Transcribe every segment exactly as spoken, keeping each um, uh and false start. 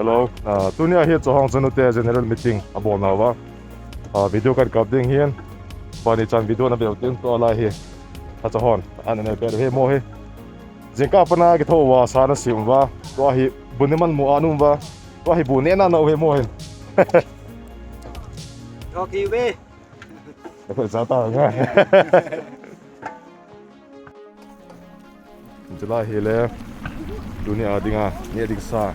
Hello, ah, tunia hi Chawhang Chanute general meeting abolnauva, ah, video kan kap ding hin. Bani chan video na veu ding tua lai hi. Acha hon, ana nei be he mo hi. Jingkah pana kithouva sa na simuva. Tua hi bu ne man mu anunga. Tua hi bu ne na nauve mo hin. Thok hi ve. Tua hi sa ta nga. Chulai hi le. Tunia dinga, ne ding sa.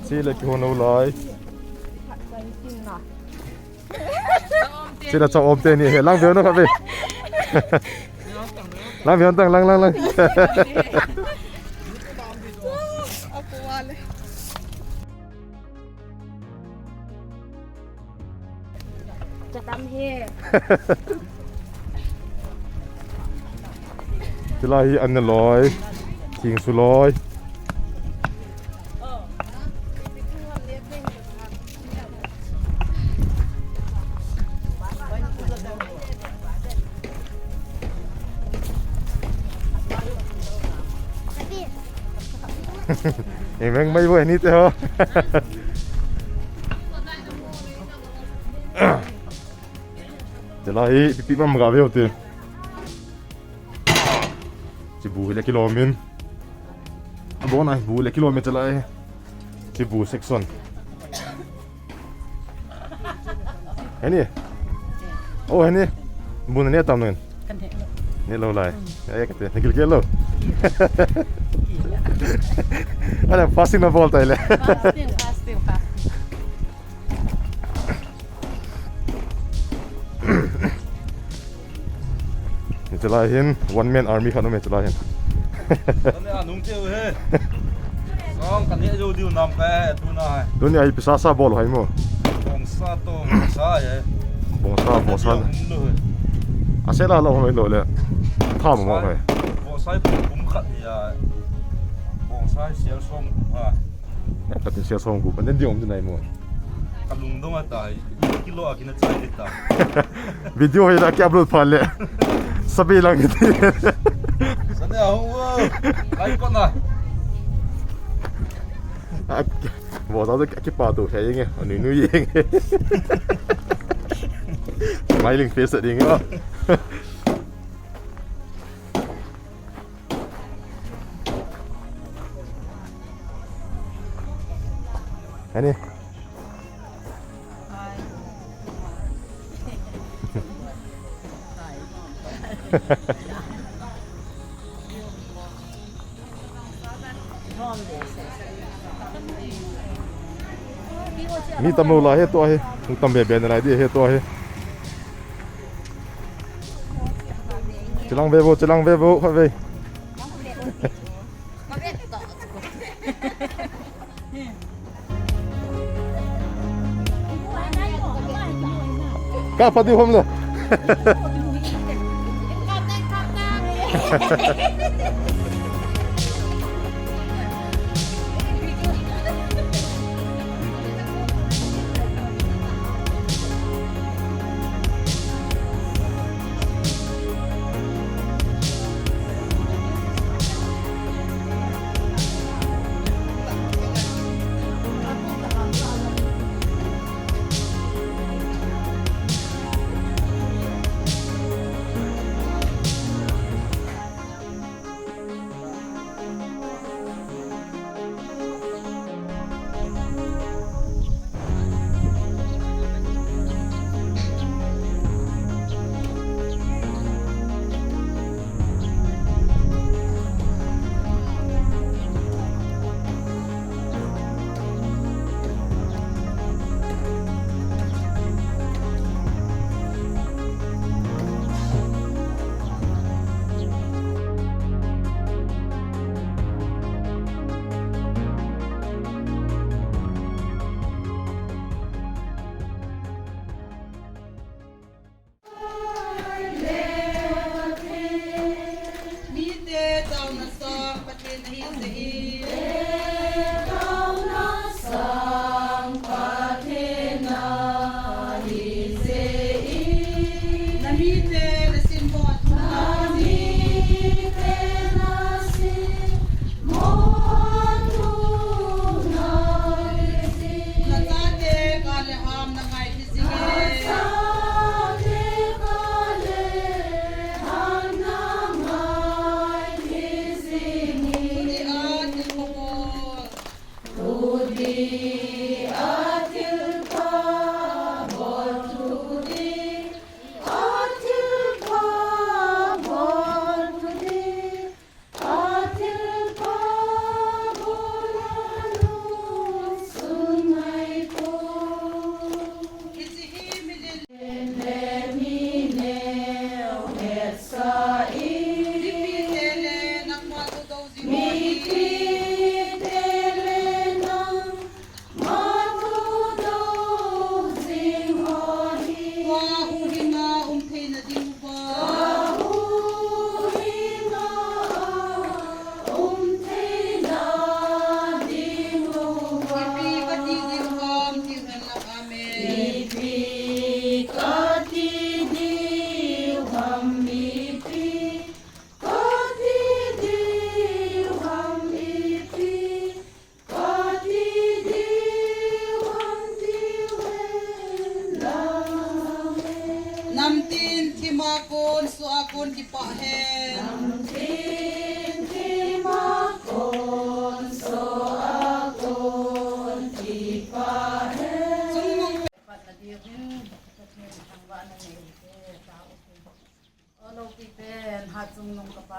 Chule kihon lou lai. Chule cha om teni he lang veu na kha ve. Lang veu tang lang lang lang. Chadam he. Chulai hi an loi. Thingsu loi. Eng veng mai bo ni te ho. Chulai hi pipi mam ga veu te. Chi bu le kilomin. Abon ai bu le kilomin chulai. Chi bu section. Heni. Oh, heni. Bu ne tam nun. Kan he. Ne lou lai. Ai ka te. Ne gil gel lou. Ala fasting na bol tai le. Fasting, fasting, fasting. Chulai hin one man army khat um e chulai hin. Kan ne anung cheu he. Sang kan ne jo diu nam ka he tuna he. Tunia hi pisa sa bol hai mo. Bongsa to, bongsa he. Bongsa, bongsa. Kan ne jo diu nam he. Ase la lo hoi lo le. Tham mo he. Bongsa kum khat ya. Bongsa sial som ha. Ya, katin sial som kum. Kan ne diu nam nai mo. Ka lungdong a tai. Kilo a kina chai ta. Video hi la ki upload pha le. Sabi lang kiti. Sane a hung wo. Lai ko na. Bo sa ki pa tu he nge. Anu nu ye nge. Smiling face ding o. Ani. Mi tam lou lai he tua hi. Mi tam be be na lai di he tua hi. Chilang ve vo, chilang ve vo, kha ve. Ka pati hom le.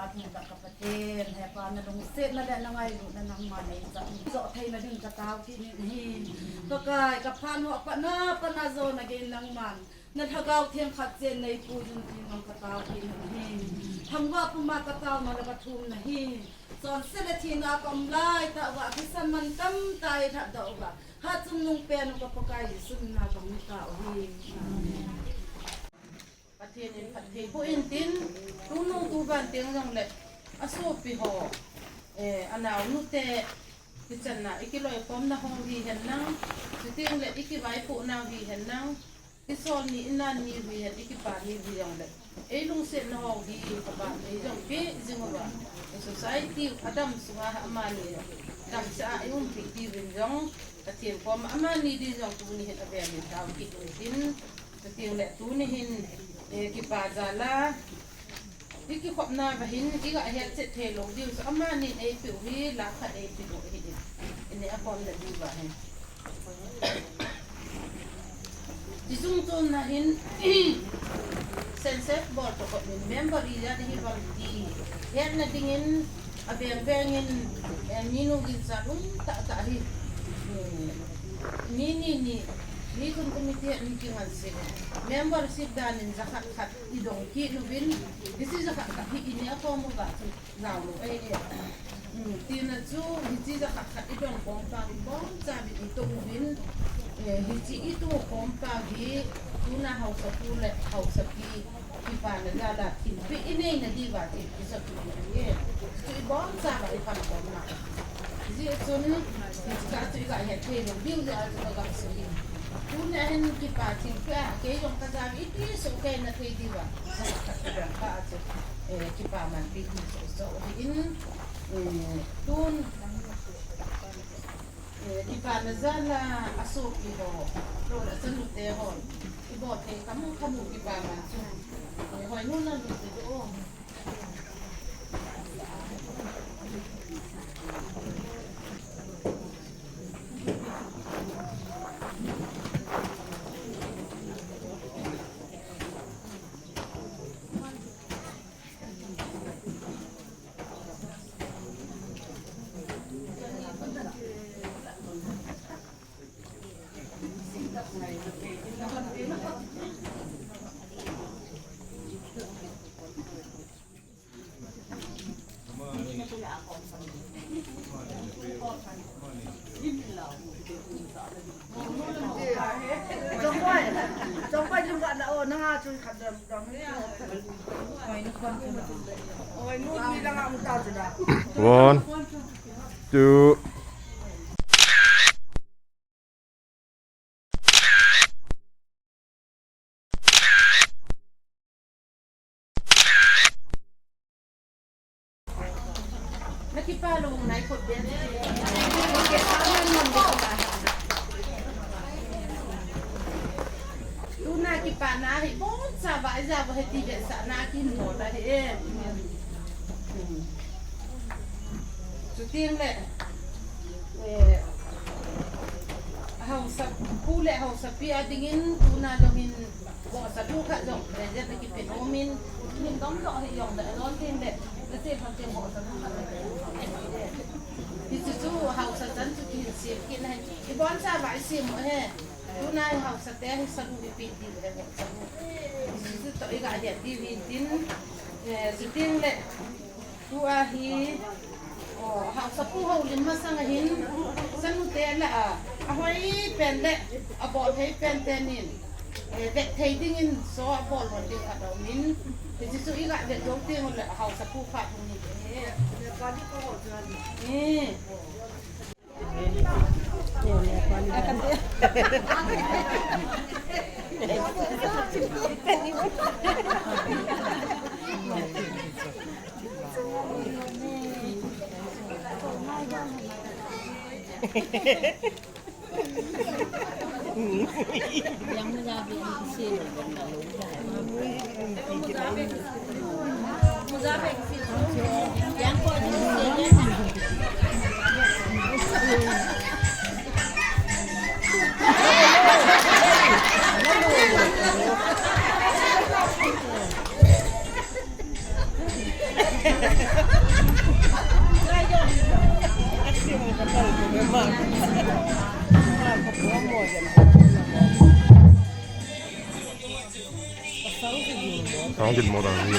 Athum ka Pathen, he Pa, na lungsetna le na ngailutna nangman nei cha, choh theina ding ka tao kit in ahi. Pakai, ka phat ho a pat na, pat na jo na gei nangman na Lhagao Theng khat chen nei puijin tin nang ka tao kit in ahi. Thangvah puma ka taona le ka thumna ahi. Chonset le thina ka um lai tah uva, thisan mantam tah a lhatdoh uva, hatchungnung pen u ka Pakai Jesu min a ka hung tao u ahi. Amen. Pathen in phatthei boh in tin, tunung tuban teng jongle, asopi ho, eh, anaonu te, kichanna, i kiloikhomna ho hihen lang, chuteng le i kivaipohnau hihen lang, i sol ni, i nan ni hihen, i kipa ni hijongle, ei lungsetna ho hi, kapa, ei jong pe jing uva, i society, adam sunga amani, damsel a i umpi diuvin jong, Pathen koma amani din jong tuni hin avel in tao kit u hitin, Chuteng le tuni hin, eh, kipa jal a, i kikhopna uva hin, i ga hetchet thei lou diu, so amani in eipeh u hi, lakh khat eipeh u ahi in. I neh khom na diu va hin. Ti jung chun na hin, Senses bol to ko min member ijat hi bang ti. Hetna dingin, aveng veng in, eh, minu ginchat um tah tah hi. Eh, Ni, ni, ni, ni kum committee a ni kingan se. Membership dan in jakhat khat i dong kit uvin, hiche jakhat khat hi i neh khom uva chu nao lou ahi e. Hmm, tina chu hiche jakhat khat i dong khom pau hi boncha uvin i toh uvin, eh, hiche i toh khom pau hi tuna haosapu le haosapi Kipana jal a thilpeh i neina diuva thilpeh sot i nei e. Chu i boncha uva i pan khom na. Hijeh chun, hiche kah chu i ga het thei lou diu jeh a chu ka ga seiyin. Tuni a hin kipa thilpeh a, kei jong ka jal a iti soh kei na thei diuva. Ka ga khat ka jong ka a chu, eh, kipa manpi ti soh soh ahin, eh, tun Eh, kipana jal a asopi ho, lou le chanu te ho, i bol thei khamu khamu kipa man chu. Eh, hoi nu na lu te do. One, two. Na kipa lou nai kot ben. Tuna kipana hi boncha uva ija uva hiti vetsahna kin bol ahi e. Chuteng le, eh, haosapu le haosapi a dingin tuna jong hin vohsa lu khat jong present na kipe nom in, min dom dom hi jong le, alon tin le, na che phan che vohsa lu khat le. Hichu chu haosa chan chu kihin sem kit na hi. I boncha uva i sem u ahi. Tuna hi haosa te hi salu i pe diu ahi, vohsa lu. Hichu toh i ga het diu hin tin, eh, chuteng le, Tua hi, oh, haosapu houlim masang a hin, chanu te lah a, ahoi pen le, abol thei pen tenin, eh, vet thei dingin so abol lhon ding khat aum in, hiche chu i ga vet jou teng le, haosapu khat hung hi. Eh. I'll get more than you.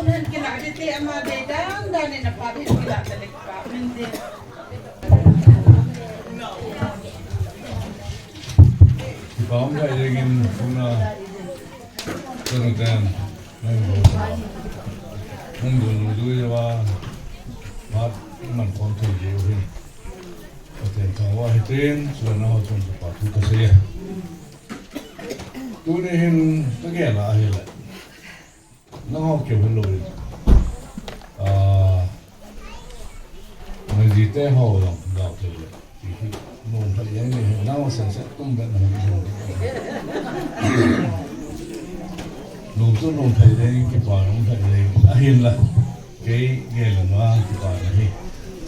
Kilah ding te ama dei dan dan in apa dei kilah ta le pa min dei. Kipa um jai jengin suna sunu ten nang go nang go nung du ya wa ma man khom thei jeu hin. Pathen thangvah hitin suna ho chun pa thu ka sei. Tuni hin ka gel a hile. Nangho keu hilou in. Ah, na jite ho jong gao thei le. Nom thei jeng ni, nangho sense tum be na. Nom chu nom thei jeng, kipa nom thei jeng. Ahinla. Kei gel na kipa na hi.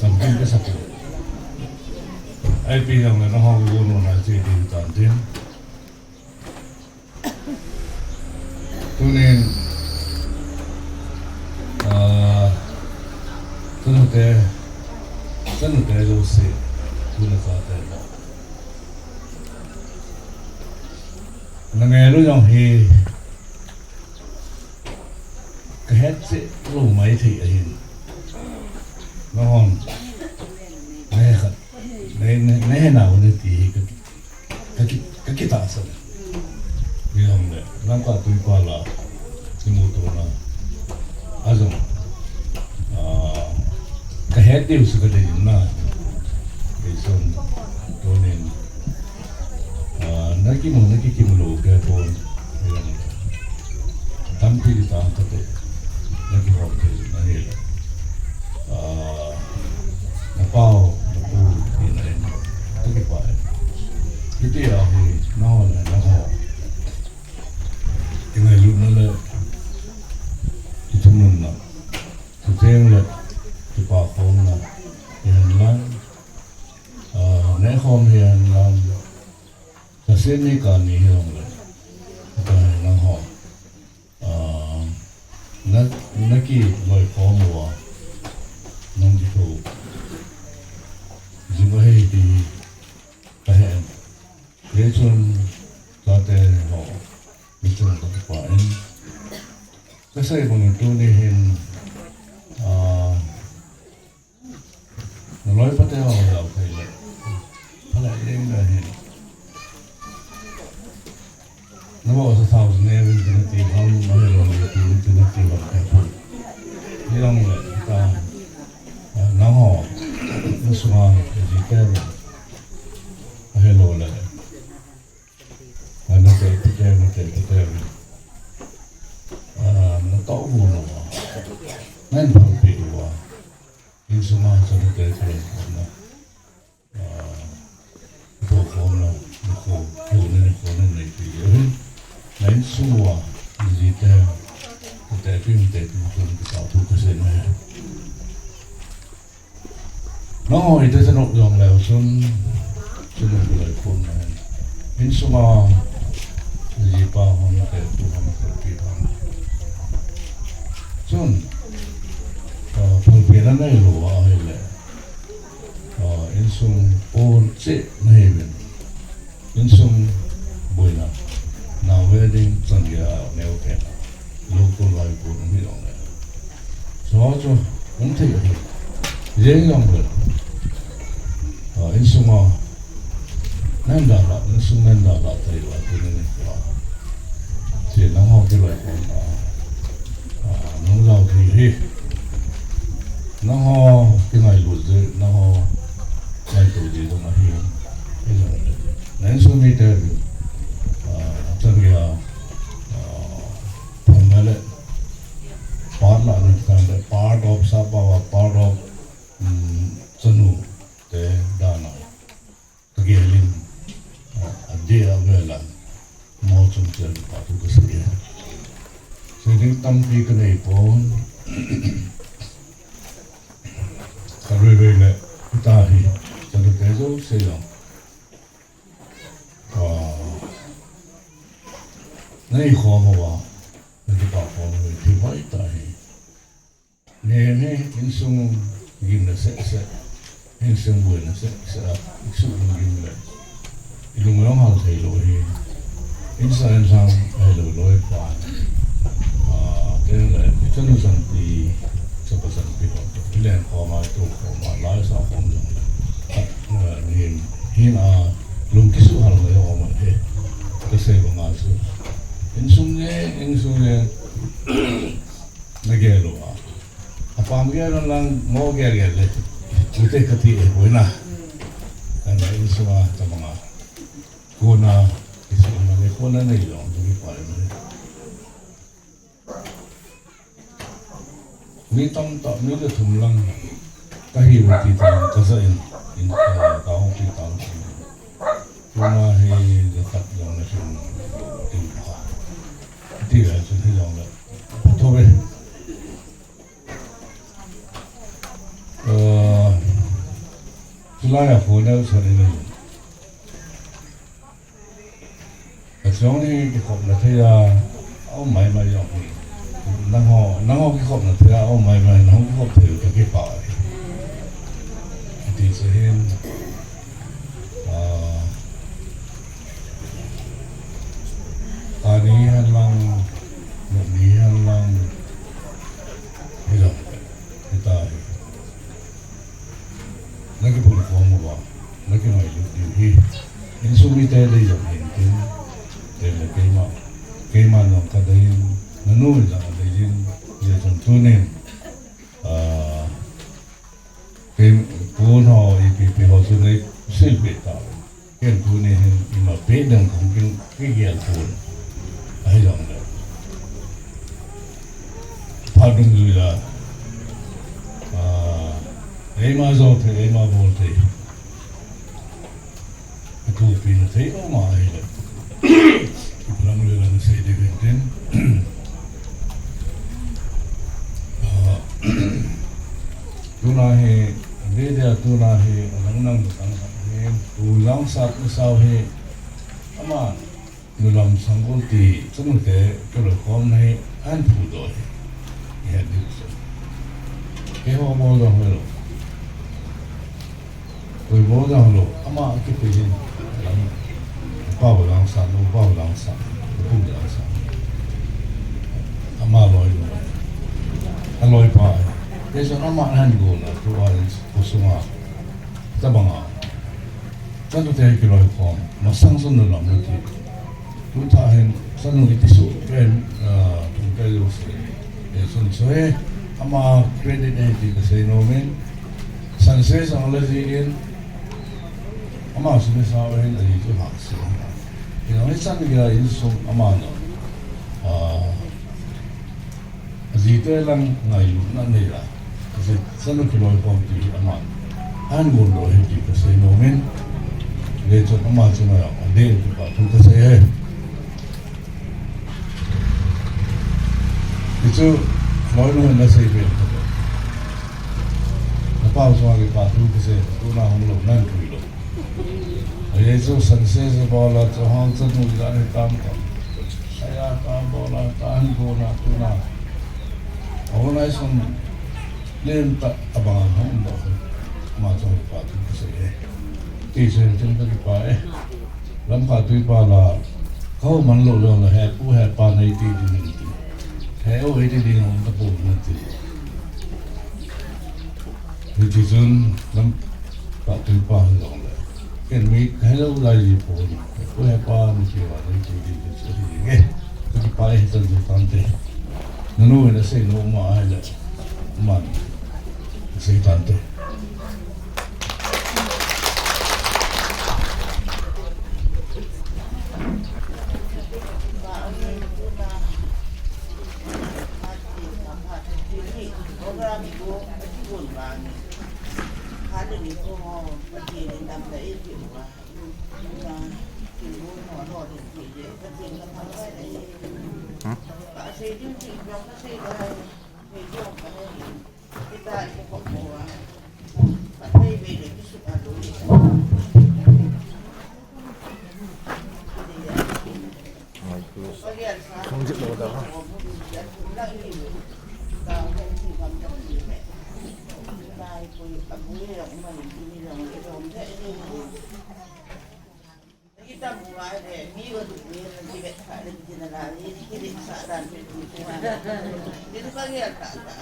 Champion ka sa ko. Ai pi jong na nangho go no na che ding tan tin. Tunin, ah, tunute, tunute jouse, tuna chate. Na ngailu jong hi, ka het cheh lou mai thei ahin. Nahon, na he khat, na, na, na he nau ni ti hi ka Ka ki, ka kitahsan. Hijongle, Lamka Tuipa la, kimuto na. Ajong, ah, ka het diu chu ka dei na. Kei chun, tunin, ah, na kimu, na kikimu lou kei pon. Hijongle. Tampi di tang kate, na kihop thei na hile. Ah, na pao, na pu, hina in, ka kipah e. Hiti a hi, nangho le, nangho. Kingailutna le, kithununna, kitheng le, kipa khomna, hihen lang, ah, neh khom hihen lang, ka seni ka ni hijongle, ka nangho. Ah, na, na kiloikhom uva, nang kitho. Jing ahi ti ka he. Hichun, tate ho, hichun ka kipah in. Ka sei bangin tuni hin, ah, Na loi pate ho jao thei le. Phalai leng le hin. Na bo sa thao ne vin tin ti hon, na he lo ni ti, tin ti hon ka pu. Ni long le ta. Nangho. Na suma ji te. Na he lo le. Ana te, te, te, te, te. Ah, na tao bu no. Nan phalpi wa. Insung a chate te te na. Ah, to ko na, ko, ko ne, ko ne ne ti. Na insung wa, ji te, te pi te tu tu ta tu ka se na. Nangho ite chanop jong leu chun, chun loikhom na hen. Insung a, jipa hon te, tu hon te, pi hon. Chun, ah, phalpina nei lou ahile, ah, insung pon cheh na hiuvin. Insung boina, nao wedding chan geiya neo pen a, local lai pon um hi jong le. Chu chu, um thei ahi. Jeng jong le. Ah, insung a, nan dalha, insung nan dalha thei uva, tuni nikho a. Che nangho kiloi pon a. Ah, nang jao thei hi. Nangho kingailut jeh, nangho ngaito jeh jong ahi. Hi jong le. Na insung mite, ah, chan geiya, ah, phalna le, part la na chan le, part of sapa wa, part of, um, chanu te dan a. Ka gel in, ah, adeh a vel a, mo chom chel pa thu ka sei e. Sei ding tampi ka nei pon. Ka rui rui le, ta hi, ka rui te jouse jong. Ah, na i khom uva, na kipa khom uva, thi hoi ta hi. Neh neh, insung gimna seh seh, insung boina seh seh a, insung gim le. I lung jong hal thei lou hi. Insung insung hal lou loi pa. Ah, ten le, Chanu chanpi, chapa chanpi ho, kilen khom a, tu khom a, lai sa khom jong le. Hin, hin a, lung kisuhal na jong aum e. Kasei banga chu. Insung le, insung le. Na gel lou a. Apam gel lang, mo gel gel le. Chute kati e, boina. Kana insung a, tabanga. Kona, isung a, kona nei jong, tu kipa le. Mi tamtah, mi le thum lang kahiu ti tah lang kaja in, in, eh, kahung pi tang. Tuna hi le tak jong le thum in ka. Ti le chun hi jong le. Tho ve. Eh, tulai a phone le sa ni. Achung hi kikhopna thei a, aum maimai jong hi. Nangho, nangho kikhopna thei a, aum maimai, nangho kikhop thei u kakipah e. Ti chu hin, ah, ani hen lang, nupni hen lang, hilou, hita hi. Na kibulkhom uva, na kingailut diu hi. Insung mite dei jong hin tin, tin le keima, keima jong kadei in, nanu in jong adei in, hijeh chun tunin, ah, kei, pon ho, ipi ipi ho chu nei silpeh tau. Ken tuni hin ima peh ding kahung kin kigel pon. Ahi jong le. Phat dungjui a. Ah, eima jou thei, eima bol thei. Kithopina thei um ahi le. Lang le lang sei ding hin tin. Ah, tuna hi, media tuna hi, nang nang tang hi, tu lang sat ni sau hi, ama, nulam sanggol ti, chungte, kiloikhomna hi, ahin phudoh hi, ihet diu chu. Keiho bol jong hilou. Koi bol jong lou, ama kipui hin. Pau Langsan, Pau Langsan, Pu Langsan. Ama loi lou. Aloipa. Kei chun ama ahin gol a, tua khosung a. Tabang a. Chanu te kiloikhom. Masang chun nulam nati. Tuta hin, chanu iti su, pen, ah, tum kai lu se. E, chun chu hi, ama credit e ti kasei nom in. San se sang le ji in, ama sum sa hin, aji chu ha se. Ina ni chan gei a insung ama no. Ah, Ajite lang ngailutna nei a, aji chanu kiloikhom ti hi aman ahin gol doh hi ti kasei nom in, le chun ama chunga jong adeh in kipa thu kasei e. Hichu loinu hin nasei pen tah. Napa chunga kipa thu kasei, tuna hung lou, nan tui lou. Ajeh chu san se se bol a, chahang chanu ijat hitam tam. Saya ta bol a, ta hin gol a, tuna. Organization len tah abang a hung um doh. Ama chunga kipa thu kasei e. Ti chu hin tin kakipah e. Lamka tuipa la, kahou man lou lou la, he pu he pa nei ti ding in ti. He u eiti ding um tapou nati. Hiti chun Lamka tuipa hi jong le. Ken mi kahelou lai ji pon. Pu he pa ni ti va ni ti ti ti ti ti nge. Ti pa hi tan ji tan te. Nanu in asei nom ma ahile. Man. Asei tan te. Tam uva le, mi go du ni, ki vet kha le, ki na la, ni ki vet kha dan pe du ni. Ni du ka gel ta ta.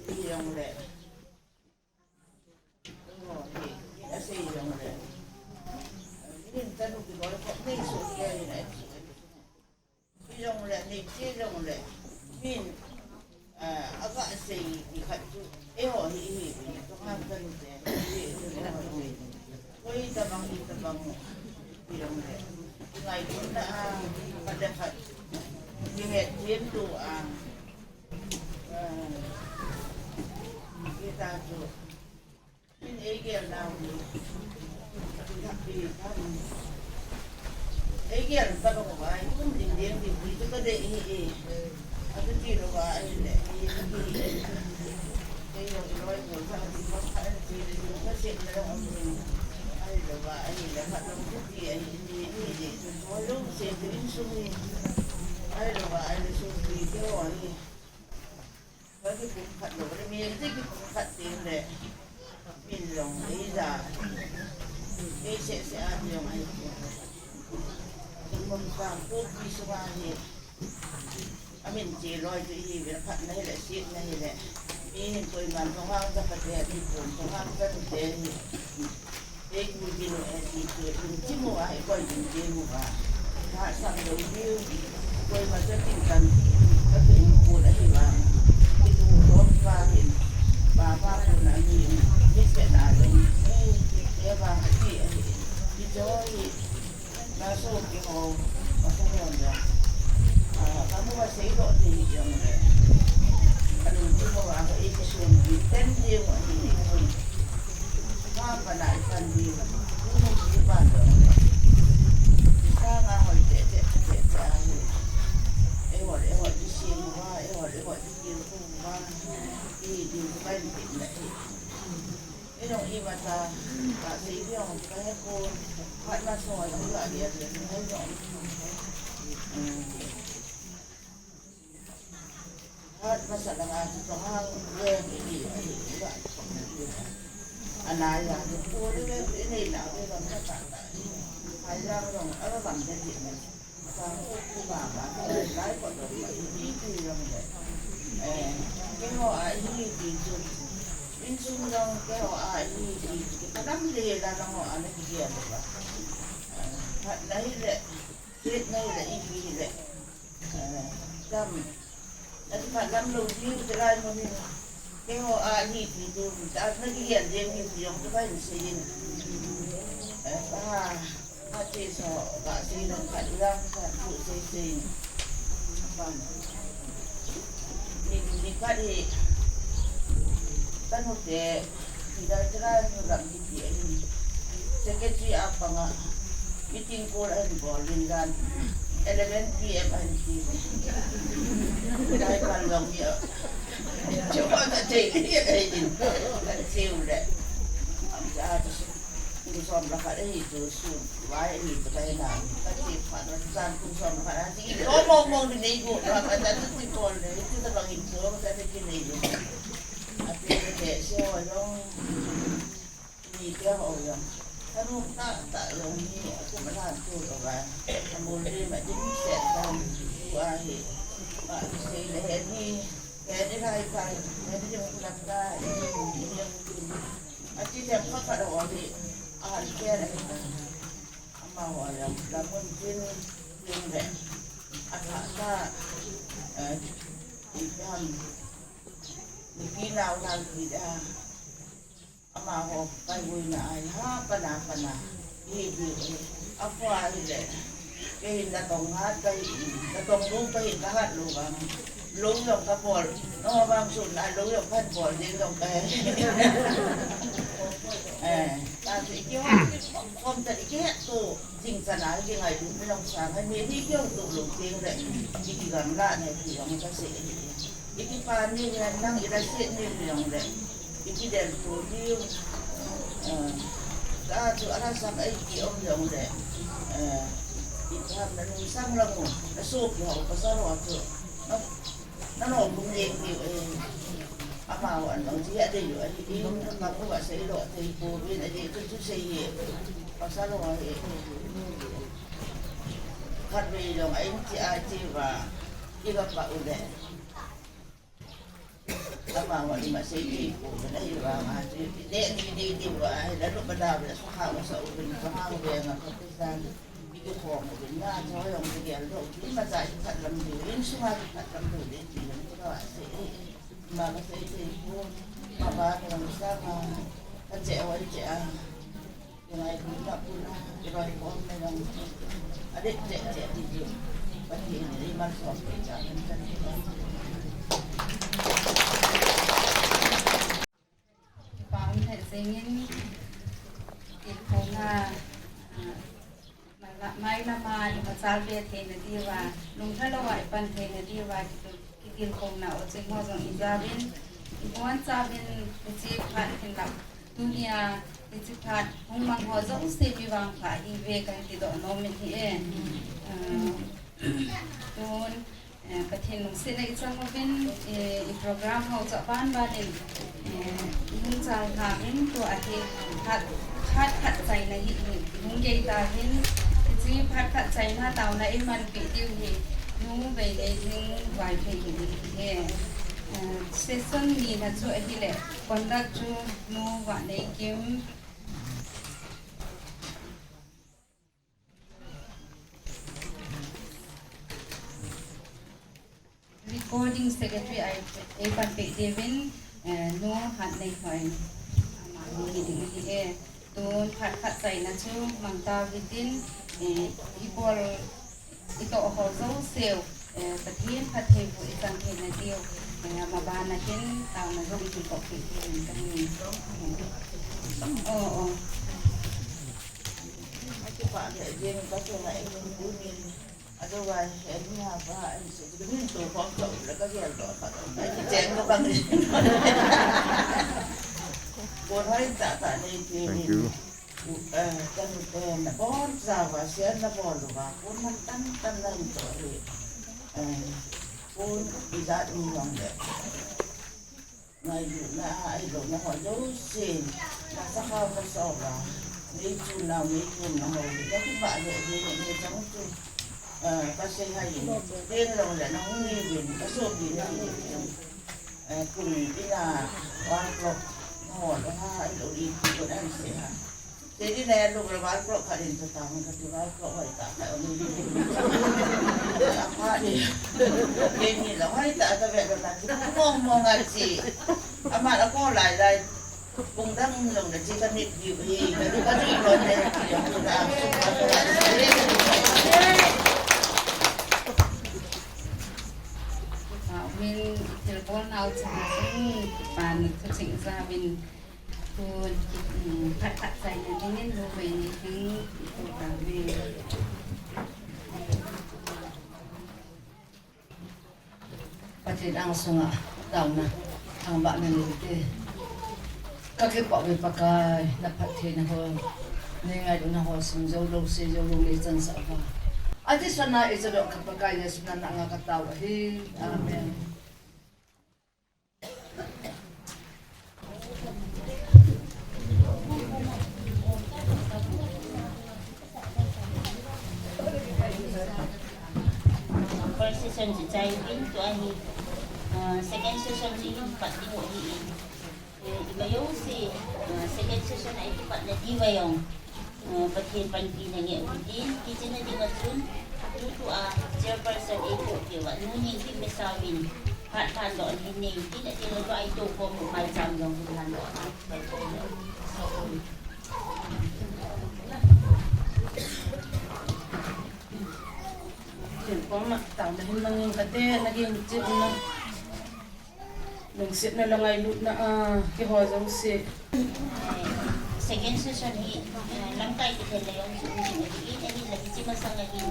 Ni jong le. Ni a sei jong le. Ni ta nu ki bol ko, ni so ke ni na. Hijongle, nei che jongle, min, ah, aga sei ti khat chu, eiho hi, hi, hi, tongham kanu te, hi, hi, hi, hi. Koi tabang, hi tabang, hijongle. Ngailutna a, khat le khat. Kihet them tu a, ah, kita chu. Min eigel nau hi. Eigel tabang uva, ikum ding ding ding ding chu kadei hi e. Atu ti lou va ahile, i, i, i, kei jong iloi bol sa, ti bang kha, ti le, ka sep na jong um ding. Ahilou va, ahile, khat jong chu ti, ahi, ni, ni, ni, chu bol lou, sep tu insung hi. Ahilou va, ahile, sum ti, kei jong hi. Ka kipumkhat lou le, mi te kipumkhat teng le, min jong ei ja, ei seh seh a jong ahi. Kum sang Kuki sunga hi, amin che loi chu ihi uve, phatna hile, setna hile, mi hin koiman tongham chapa te, mi pum tongham chanu te hi. Ei, mi binu, eh, ti, ti, ti, ti mu a, ei, koi binu, ti mu a. Ka sang lou diu, koima cha tin kan, ka tin mu la hi vang. Ti tu dom pa hin, pa pa pu na mi, mi se na dom. Ei, ti, ti vang, ti, ti, ti joy. Na so ki ho, na so ho ya. Ah, kamu ka sei do ti jong le. Anu ti ho a, ei, ka sun, ti ten ti mo, ti, ti. Nga pa na ipan diu, unu ipan diu. Isa nga hoi te te te te ahi. Ehol, ehol, isi muva, ehol, ehol, ikil kuva. I, i, kuva in tin na i. Inong i mata, ka si i ong ka he ko, hat na so, ong ka dia dia, ong. Hmm. Hat masa langa chu tonghang le ni ni ni. Ana ya ni ko le le ni na le lam ta ta. Ai la rong a lam de ni. Sa ko ku ba ba lai ko do ni ni rong le. Eh, keiho a hi ti chu. Insung rong keiho a hi ti chu. Ka dam le la rong a le ki ya le ba. Hat na hi le. Hat na hi le i hi le. Eh, dam. Nati phat lam lou diu te lai mo ni. Keiho a hi ti tu, ta na kigel ding hi ti jong tu kahin seiyin. Eh, pa, pa ti so, pa ti no khat lang, khat tu sei sei. Pan. Ni, ni khat hi, kanu te, Secretary a panga meeting call ahin bol in jan eleven P M ahin ti. Dai pal long ya. Chuma ta te ni ahin. An siu le. Am ja ta su. Kum som la khat ahi tu su. Wai ahi tu kai na. Ka ti pa na jan kum som la khat ahi. Lo mo mo ni nei go. Ka ta tu ti call le. Ti ta bang in so ka ta ki nei go. Ati te se ho jong, ni te ho jong. Kanu ta ta jong ni, aku ma than tu lo ba. Amul ni ma ding se tan. Wa hi. Ba se le he ni. He ni lai kai. He ni jong ku lam ta. Ni, ni jong ku. Ati te pa ka lo ni. A ke le. Amaho jong. La mun tin. Tin le. Ata ta. Eh, itam. Mipi nau nau ti da. Amaho, kai vui na ai ha, pana, pana. Hi, hi, hi. Apa hi le. Kei hin natong hat kai, natong lu kai, ka hat lu vang. Lu jong ka bol. No vang sun na lu jong ka bol, ding jong kai. Eh, ta si ki ho, kom ta ki tu. Jing chana hi kingailut mi jong sang, mi hi kihouto lou teng le, i kigamla ne ti jong kasei. I kipa ni le nang i la set ni jong le, i kidelto diu. Eh, ta chu ala sang ei kium jong le, eh, i tham na nung sang lang u, na so kihou pasal ho chu. Na, na no lung leng diu, eh. Amau an long ji a dei u ahi in, ka bu ka sei lo thei pouvin, a dei chu chu sei hi. Pasal ho hi. Khatvei jong a in chi a chi uva, i va pah u le. Amau an ma sei thei pouvin ahi vang a chu, i dei, i dei, i dei uva ahi, la lu ba da le, sa ha u sa uvin, ka ha u ve nga ka pi san. I kikhom uvin nga, chu jong i gel lo, i ma cha i khat lam diu, in sunga i khat lam diu le, ti jong chu ka va sei. Ma ka sei thei pon, ma ba ka lang sa ma, ka che oi che a. Ka ngailutna puna, ka roi pon me lang. A det che che di ju. Pathen in ei malsom peh cha kan kan. Pang the singin, i pona, ah, Mai lama i machal ve theina diuva, lungthim louva i pan theina diuva, kitilkhouna o cheng ho jong i jaovin, i bonchauvin, hiche phat hin lam, tunia, hiche phat hung mang ho jouse mi vangpha hi ve kahin tidoh nom in ahi e. Ah, tun, Eh, Pathen lungsetna i chang uvin, eh, i program ho chu aban ban in, eh, i hung chal lhah in tua hi khat, khat, khat chaina hi, hi, i hung gei tauvin, hiche phat khat chaina taona i manpeh diu hi, Nu Veinei Lhing Vaiphei hi ding ahi. Eh, session nina chu ahile, conduct chu Nu Vahneikim. Recording secretary a, a panpeh diuvin, eh, Nu Hatneilhoi. Amani hi ding ahi e. Tun phat khat chaina chu mang tauhitin, eh, i bol, i toh ho jouse u, eh, Pathen phattheiboh i chang theina diu, eh, ama bana hin taona jong i kop peh diuvin kahi. Oh, oh. Akipah lheh jeng in ka chunga ei hung tunin, otherwise, heni ha pa, ani se, min to khom tho le ka gel doh phat. Ani cheng ka bang in. Kon hoitah tah nei ti. Thank you. Eh, ka nute na bonchauva, share na bol uva, kon man tam tam na hin toh hi. Eh, kon ijat ni jong le. Ngailutna a, ahilouna ho jouse, na sakhao na sop a, nei chun nau, nei chun na ho, ka kipah lheh jeng in, nei chang chu, ah, ka sei hih in, den long le nahung ni uvin, ka sopina hi, ah, pung ina, one o'clock, na ho, na ha, ahilou le, ti ko nan sei ha. Tedi na ya luk le one o'clock khat in chu tang kati one o'clock hoi ta khat ni. Apa ni. Tedi la hoi ta ka ve la ti mong mong a chi. Ama la ko lai lai. Kung dang long le chi ka mit diu hi. Ka du ka du lo le chi. Ku da su ka. Min thil bol nau cha. Pan thu ching cha min. Tun, um, phat khat chaina dingin Nu Veinei Lhing i kou tauve. Pathen angsunga taona thangvahna neite. Ka kipah uve Pakai, na phattheina ho, nei ngailutna ho sung jou lou, sei jou lou nei chansah uva. Athisan a eichadoh ka Pakai Jesu min a nga ka tao ahi. Amen. First session chu chai uvin tua hi, ah, second session chu pat ding u ahi in. Eh, ima jouse, ah, second session a i kipat na diuva jong. Ah, Pathen panpina ngeh u hitin, kichai na dinga chun, tutua chairperson eipoh peh uva, Nu Nengkim Misao in, phat lhandoh in nei, tin atin atua i toukhom u maicham jong hun lhandoh a. Tin koma, taona hin mangin kate, na ging chip na. Lungsetna le ngailutna a, keiho jouse. Second session hi, eh, lamkai kithei le jong chu, in, in, in, in, la hiche masang a hin,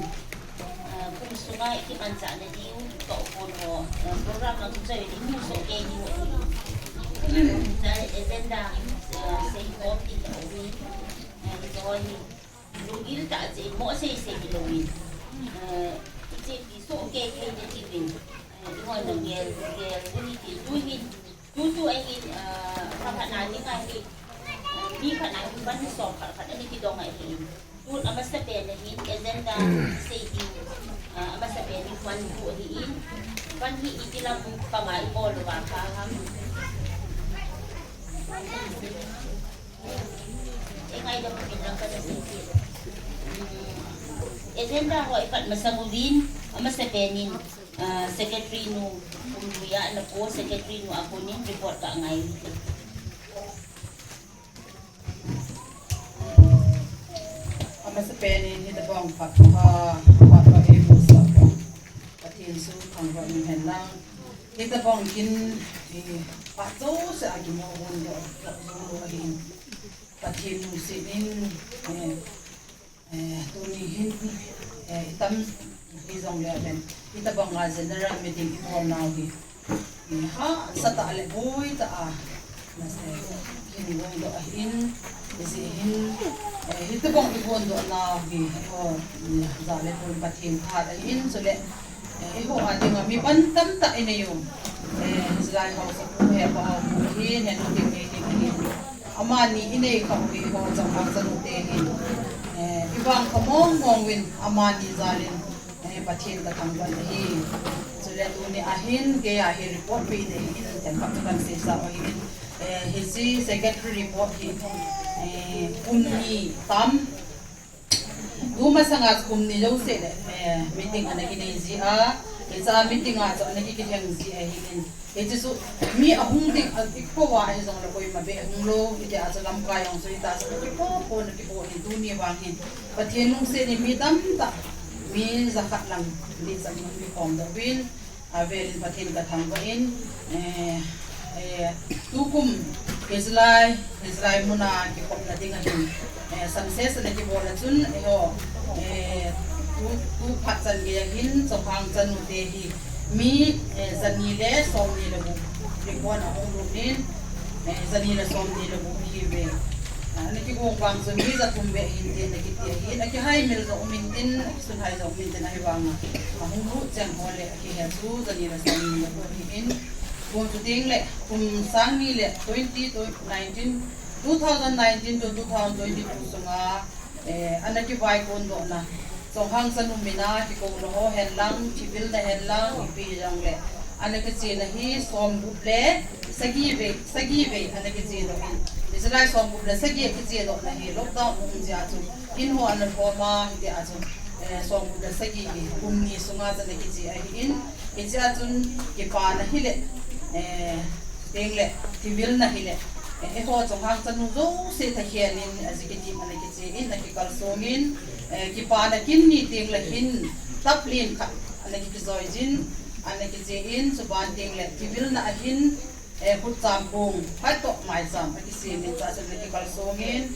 eh, kum sunga i kimanchah na diu, ka u pon ho, eh, program a kichai ding mu soh kei diu ahi. Na agenda, eh, sei khom ding ka u hi, eh, hiche ho hi. Lunggil tah a che, mo sei sei hilou in. Eh, i chepi soh kei thei na diuvin. Eh, i hon na gel, gel, uni ti, tuhin. Tutu ahin, ah, pakhat na ding ahi, ah, mi khat na hi van som khat khat ana kidong ahin. Tun amasapen ahin, agenda sei ding, ah, amasapen hi van tu ahin. Van hi iti lam panga ibol uva kha ham. Agenda ho ipat masang uvin, amasapen in, ah, secretary nu, um, ya na po, secretary nu akonin report kangai. Amasapen in hitabang phat, ah, phat pa e musa pa. Pathen chu thangvah in hen lang. Hitabang kin, eh, phat jouse a kimu hun do, do, do, ahin. Pathen lungset in, eh, eh, tuni hin, eh, itam hijongle ven, hitabanga general meeting ibol nau hi, eh, hahsatah le boitah a, nase, hin gongdoh ahin, ijeh hin, eh, hitabang igongdoh nau hi, oh, eh, jale pon Pathen phat ahin, chule, eh, eiho a dinga mi pan tamtah inei u. Eh, Israel House of Prayer pa ho hi, hin ding nei ding ahin. Amani inei kha u hi ho changvang chanu te hin. Eh, ivang kha mong mong uvin amani jalin, eh, Pathen kathangvah in ahi. Chule tuni ahin, kei a hi report pe nei in, themkhat kahin seisa u ahin. Eh, hiche secretary report hi, eh, kum ni tam, tu masanga kum ni jouse le, eh, meeting ana kinei ji a, hiche a meeting a chu ana kikilheng ji ahin. Hiche chu mi ahung ding a, ikou a hijongle koima beh hung lou, hitia chu lamkai jong chu hita chu kipo po na kipo in tuni vang hin. Pathen lungset in mi tamtah, mi jakhat lang, ni chan hung kikhom doh uvin. Avelin Pathen kathangvah in, eh, eh, tukum, hiche lai, hiche lai muna kikhopna ding ahin, eh, census ana kibol a chun, eiho, eh, tu, tu phat chan gei ahin, chonghang chanu te hi, mi, eh, jani le somni le gup, report ahung lut in, eh, jani le somni le gup ahiuve. Ah, ana kigong vang chun mi jathum beh ahin tin ana kiti ahin, akihaimil jong um intin, akisunhai jong um intin ahivanga, ahung lut cheng ho le, Hiche chu jani le somni le gup ahin, kum chu ding le, kum sang ni le twenty, nineteen, two thousand nineteen to two thousand twenty-two sunga, eh, ana kivaikondohna, chonghang chanu mina kikou lou ho hen lang, thivilna hen lang, ipi jongle, ana kichena hi somgup le sagi vei, sagi vei ana kiche doh in. Hiche lai somgup le sagi akiche dohna hi lockdown um jeh a chu, in ho ana khom a, hitia chu, eh, somgup le sagi hi kum ni sunga chu ana kiche ahin, hichea chun kipana hile, eh, tengle, thivilna hile, eh, eiho chonghang chanu jouse thakhel in, aji kitim ana kiche in, ana kikalsong in, eh, kipana kin ni tengle hin, taplen khat ana kijoi jin, ana kiche in, chuban tengle, thivilna ahin, eh, khutcham kong, phat toh maicham, akisem in, chua chun ana kikalsong in,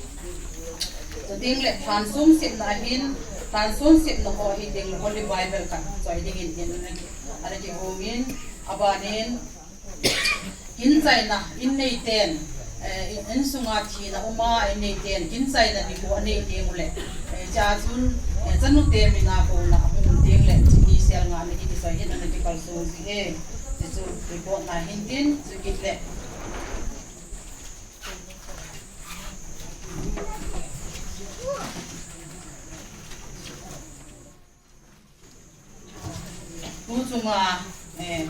chutengle, thansung sepna ahin, thansung sepna ho hi tengle, Holy Bible khat choi dingin, tin ana ki, ana kigong in, abanin, kin chaina, in neiten, eh, in, insunga thina uma, in neiten, kin chaina nikho anei tengule, eh, chua chun, eh, chanute mina kouna ahung tengle, chini sel nga ana kikisoi hin ana kikalsong ji e. Hichu report na hintin, chukit le. Tu chunga, eh,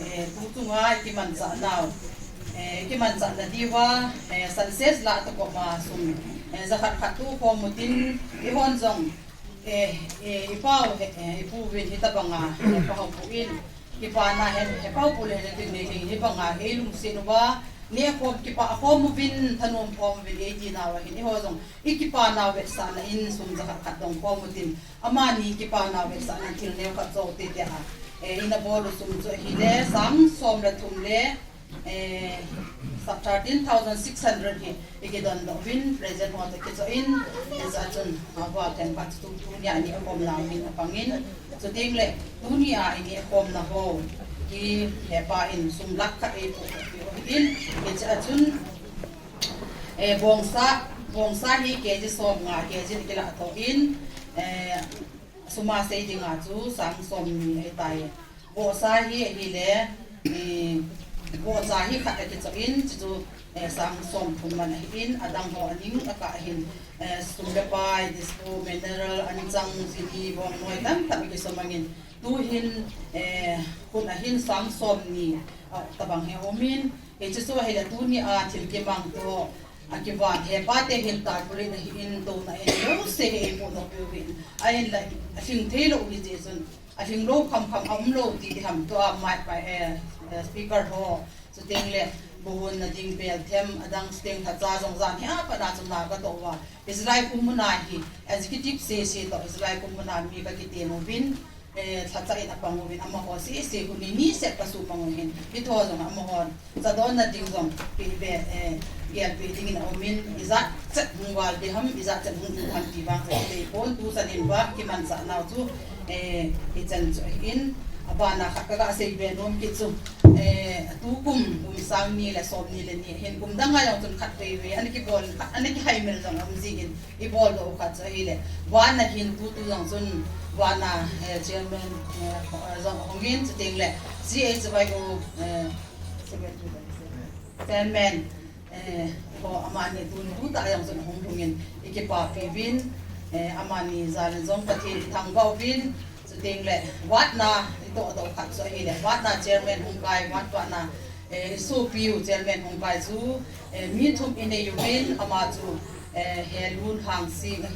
eh, tu chunga kimanchah nau, eh, kimanchahna diuva, eh, census lah toh koma sum, eh, jakhat khat tu khom utin, eihon jong, eh, eh, ipau, eh, ipu uvin hitabanga, eh, pahou pu in, kipana hen, eh, pahou pu le hen, tin nei ding hibanga, eh, lungset uva, neh khom kipa khom uvin, thanom khom uvin, eh, tina uva hin, eiho jong, ikipa nau vetsahna in sum jakhat khat dong khom utin, amani kipa nau vetsahna thil neo khat jou tete a, eh, ina bol u sum chu ahile, sang som le thum le, eh, sa thirteen thousand six hundred hi, ikidondoh uvin, present ho toh kichoh in, eh, chua chun, ah, val themkhat chu tu, tunia ni akhom nau hin apangin, chutengle, tunia ini akhomna ho, hi, hepa in sum lakh khat eipu, in, hichea chun, Eh, bongsa, bongsa hi K G som nga, K G kilah toh in, eh, suma sei dinga chu sang som ni ahitai. Vohsa hi ahile, eh, Vohcha hi khat akichoh in, chuchu, eh, sang somthum man ahin, adang ho aning akah hin, eh, sum le pai, disco, mineral, anchang, chini, bongnoi tamtah akisomangin, tuhin, eh, khun ahin sang somni, ah, tabang hi aumin, hichu chu ahile tunia thil kimang toh, akivat hepa te hin tarpaulin ahin, touna ahin, jouse hi eipodoh peuvin, ahinla, alhing theilou hijeh chun, alhinglou khamkham aumlou ti diham tua, mic, eh, eh, speaker ho, chutengle, buhonna ding pelthem, adang chuteng lhacha jong jan hi apatna chu na katoh uva. Hiche lai kum muna hi, executive sese toh, hiche lai kum muna mi kakiten uvin, eh, lhacha in apang uvin, amaho sese hun ni ni seh kasumang uhin, hitho jong amaho chadonna ding jong, peh be, eh, gelpeh dingin aumin, ijat chet hung val diham, ijat chet hung diham ti vang chu deipon, tuchan in vang kimanchah nau chu, eh, hichan chu ahin, abana khat kaga seibe nom kit chu, eh, tukum, kum sang ni le somni le ni, hin kum danga jong chun khatvei vei, ana kibol, khat, ana kihaimil jong aum jingin, iboldoh u khat chu ahile, vana hin tutu jong chun, vana, eh, chairman, eh, jong ahungin, chutengle, C H Y O, eh, chairman, eh, ho amani tun tutah jong chun ahung lhungin, ikipapi uvin, eh, amani jalin jong Pathen ithangvah uvin, chutengle, vatna itohdoh khat chu ahile, vatna chairman hung kai, vat vatna, eh, isopiu chairman hung kai chu, eh, mi thum inei uvin, ama chu, eh, Helun Hangsing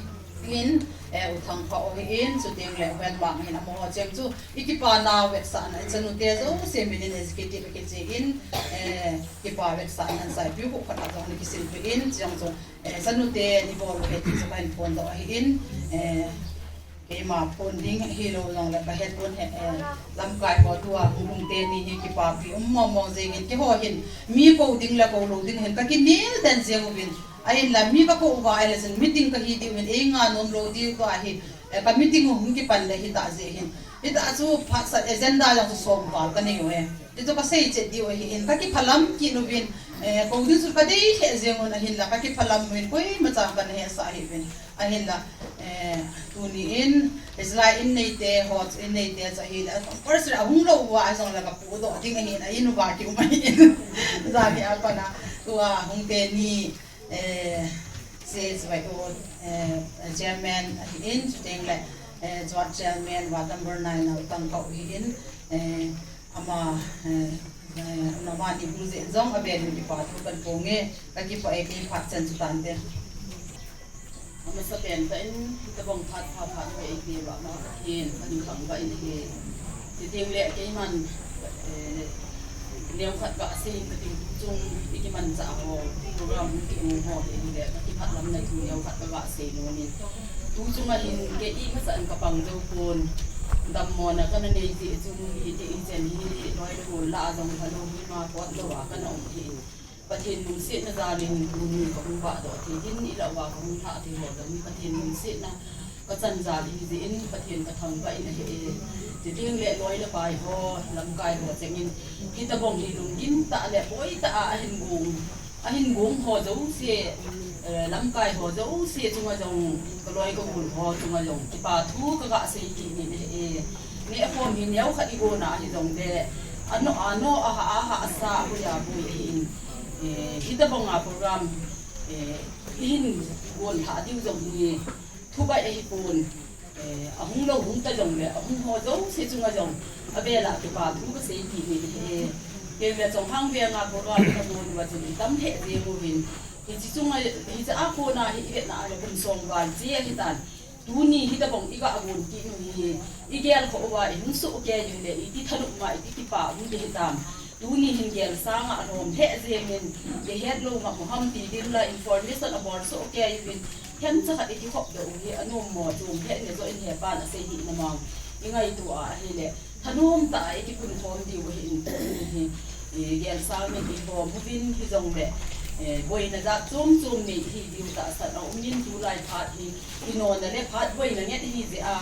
in, eh, U Thangphao ahin, chutengle U Henmang ahin, amaho cheng chu, ikipa nau vetsahna, ichanute jouse minin executive akichen, eh, kipa vetsahna, ansaipiu khu khat a jong ana kisilpeh in, chujong chu, eh, chanute nibol u ahi ti chu kahin phondoh ahin, eh, keima phon ding ahilou jongle kahet pon, eh, lamkai ho tua hung lhung teni hi kipapi um mongmong jengin, keiho hin mi kou ding le koulou ding hin kakinel den jeng uvin, ahinla mi kakou uva ahile chun meeting kahi diu hin einga nomlou diu tua hi, eh, ka meeting u hung kipan le hitah jeh hin, hitah chu phatsah agenda jong chu somval kanei u ahi. Hichu kasei chet diu ahin, kakiphalam kit uvin, eh, kou ding chu kadei lheh jeng un ahinla, kakiphalam uvin, koimacha kana hesah hih uvin. Ahinla, eh, tuni in, hiche lai in neite ho, in neite chu ahile, first ahung lou uva hijongle kapudoh ding ahin, a in uva kium ahin. Jan hi apatna, tua hung teni, eh, C H Y O, eh, chairman ahin, chutengle, eh, joint chairman, ward number nine a U Thangphao ahin, eh, ama, eh, eh, amani hung jeh in jong avel in kipa thu kahin ponge, kakipah e, kei phat chan chu tante. Amasapen tah in, hitobang phat pha phat hi eipeh uva Pathen kahin thangvah in ahi. Chutengle keiman, eh, neokhat gasei in kati, tuchung ikimanchah ho, program hung kimu ho hi ahile, kakiphatlamna thu neokhat kagasei nom in. Tuchunga hin kei imacha in kapang jou pon, dammona kana nei jeh chun, hiti ichan hi, loi le gol lah a jong phalou hima potlou a kana um ahin. Pathen lungsetna jalin tuni kahung vahdoh thei hin, ilah uva kahung lhah thei ho jong hi Pathen lungsetna kachan jal ahijeh in Pathen kathangvah in ahi e. Chutengle loi le pai ho, lamkai ho chengin, hitobang hi lunggim tah le boitah a ahin gong, ahin gong ho jouse, eh, lamkai ho jouse chunga jong, kaloi kagol ho chunga jong kipa thu kagasei kit in ahi e. Nehkhom hi neokhat igonna ahijongle, ano ano, aha aha, asa, aboi aboi ahin, eh, hitobanga program, eh, ihin gon lhah diu jong hi thubai ahipon, eh, ahung lou hung ta jongle, ahung ho jouse chunga jong, avel a kipa thu kasei kit in ahi e. Keile Chonghang venga program kagon uva chun itam lheh jeng uvin, hiche chunga, hiche a kona hi ivetna a le kum som val che ahitan. Tuni hitobang iga gon kit u hi, igel khoh uva ihung sohkei u hile, iti thanop ma, iti kipa um ding hitam. Tuni hin gel sanga alhom lheh jengin, ihetlou ngap u ham ti dinga information abol sohkei uvin, themcha khat ikikhopdoh u hi anommo, chom lheh in, ajo in, hepan asei hihna mang ingaito a ahile, thanom tah a ikipunkhom diu ahin, tuni hi, eh, gel sangin ihom uvin hijongle, eh, boina jat chom chom nei hi diu tahsan aumin, tulai phat hi inonna le phat boina ngen ahijeh a,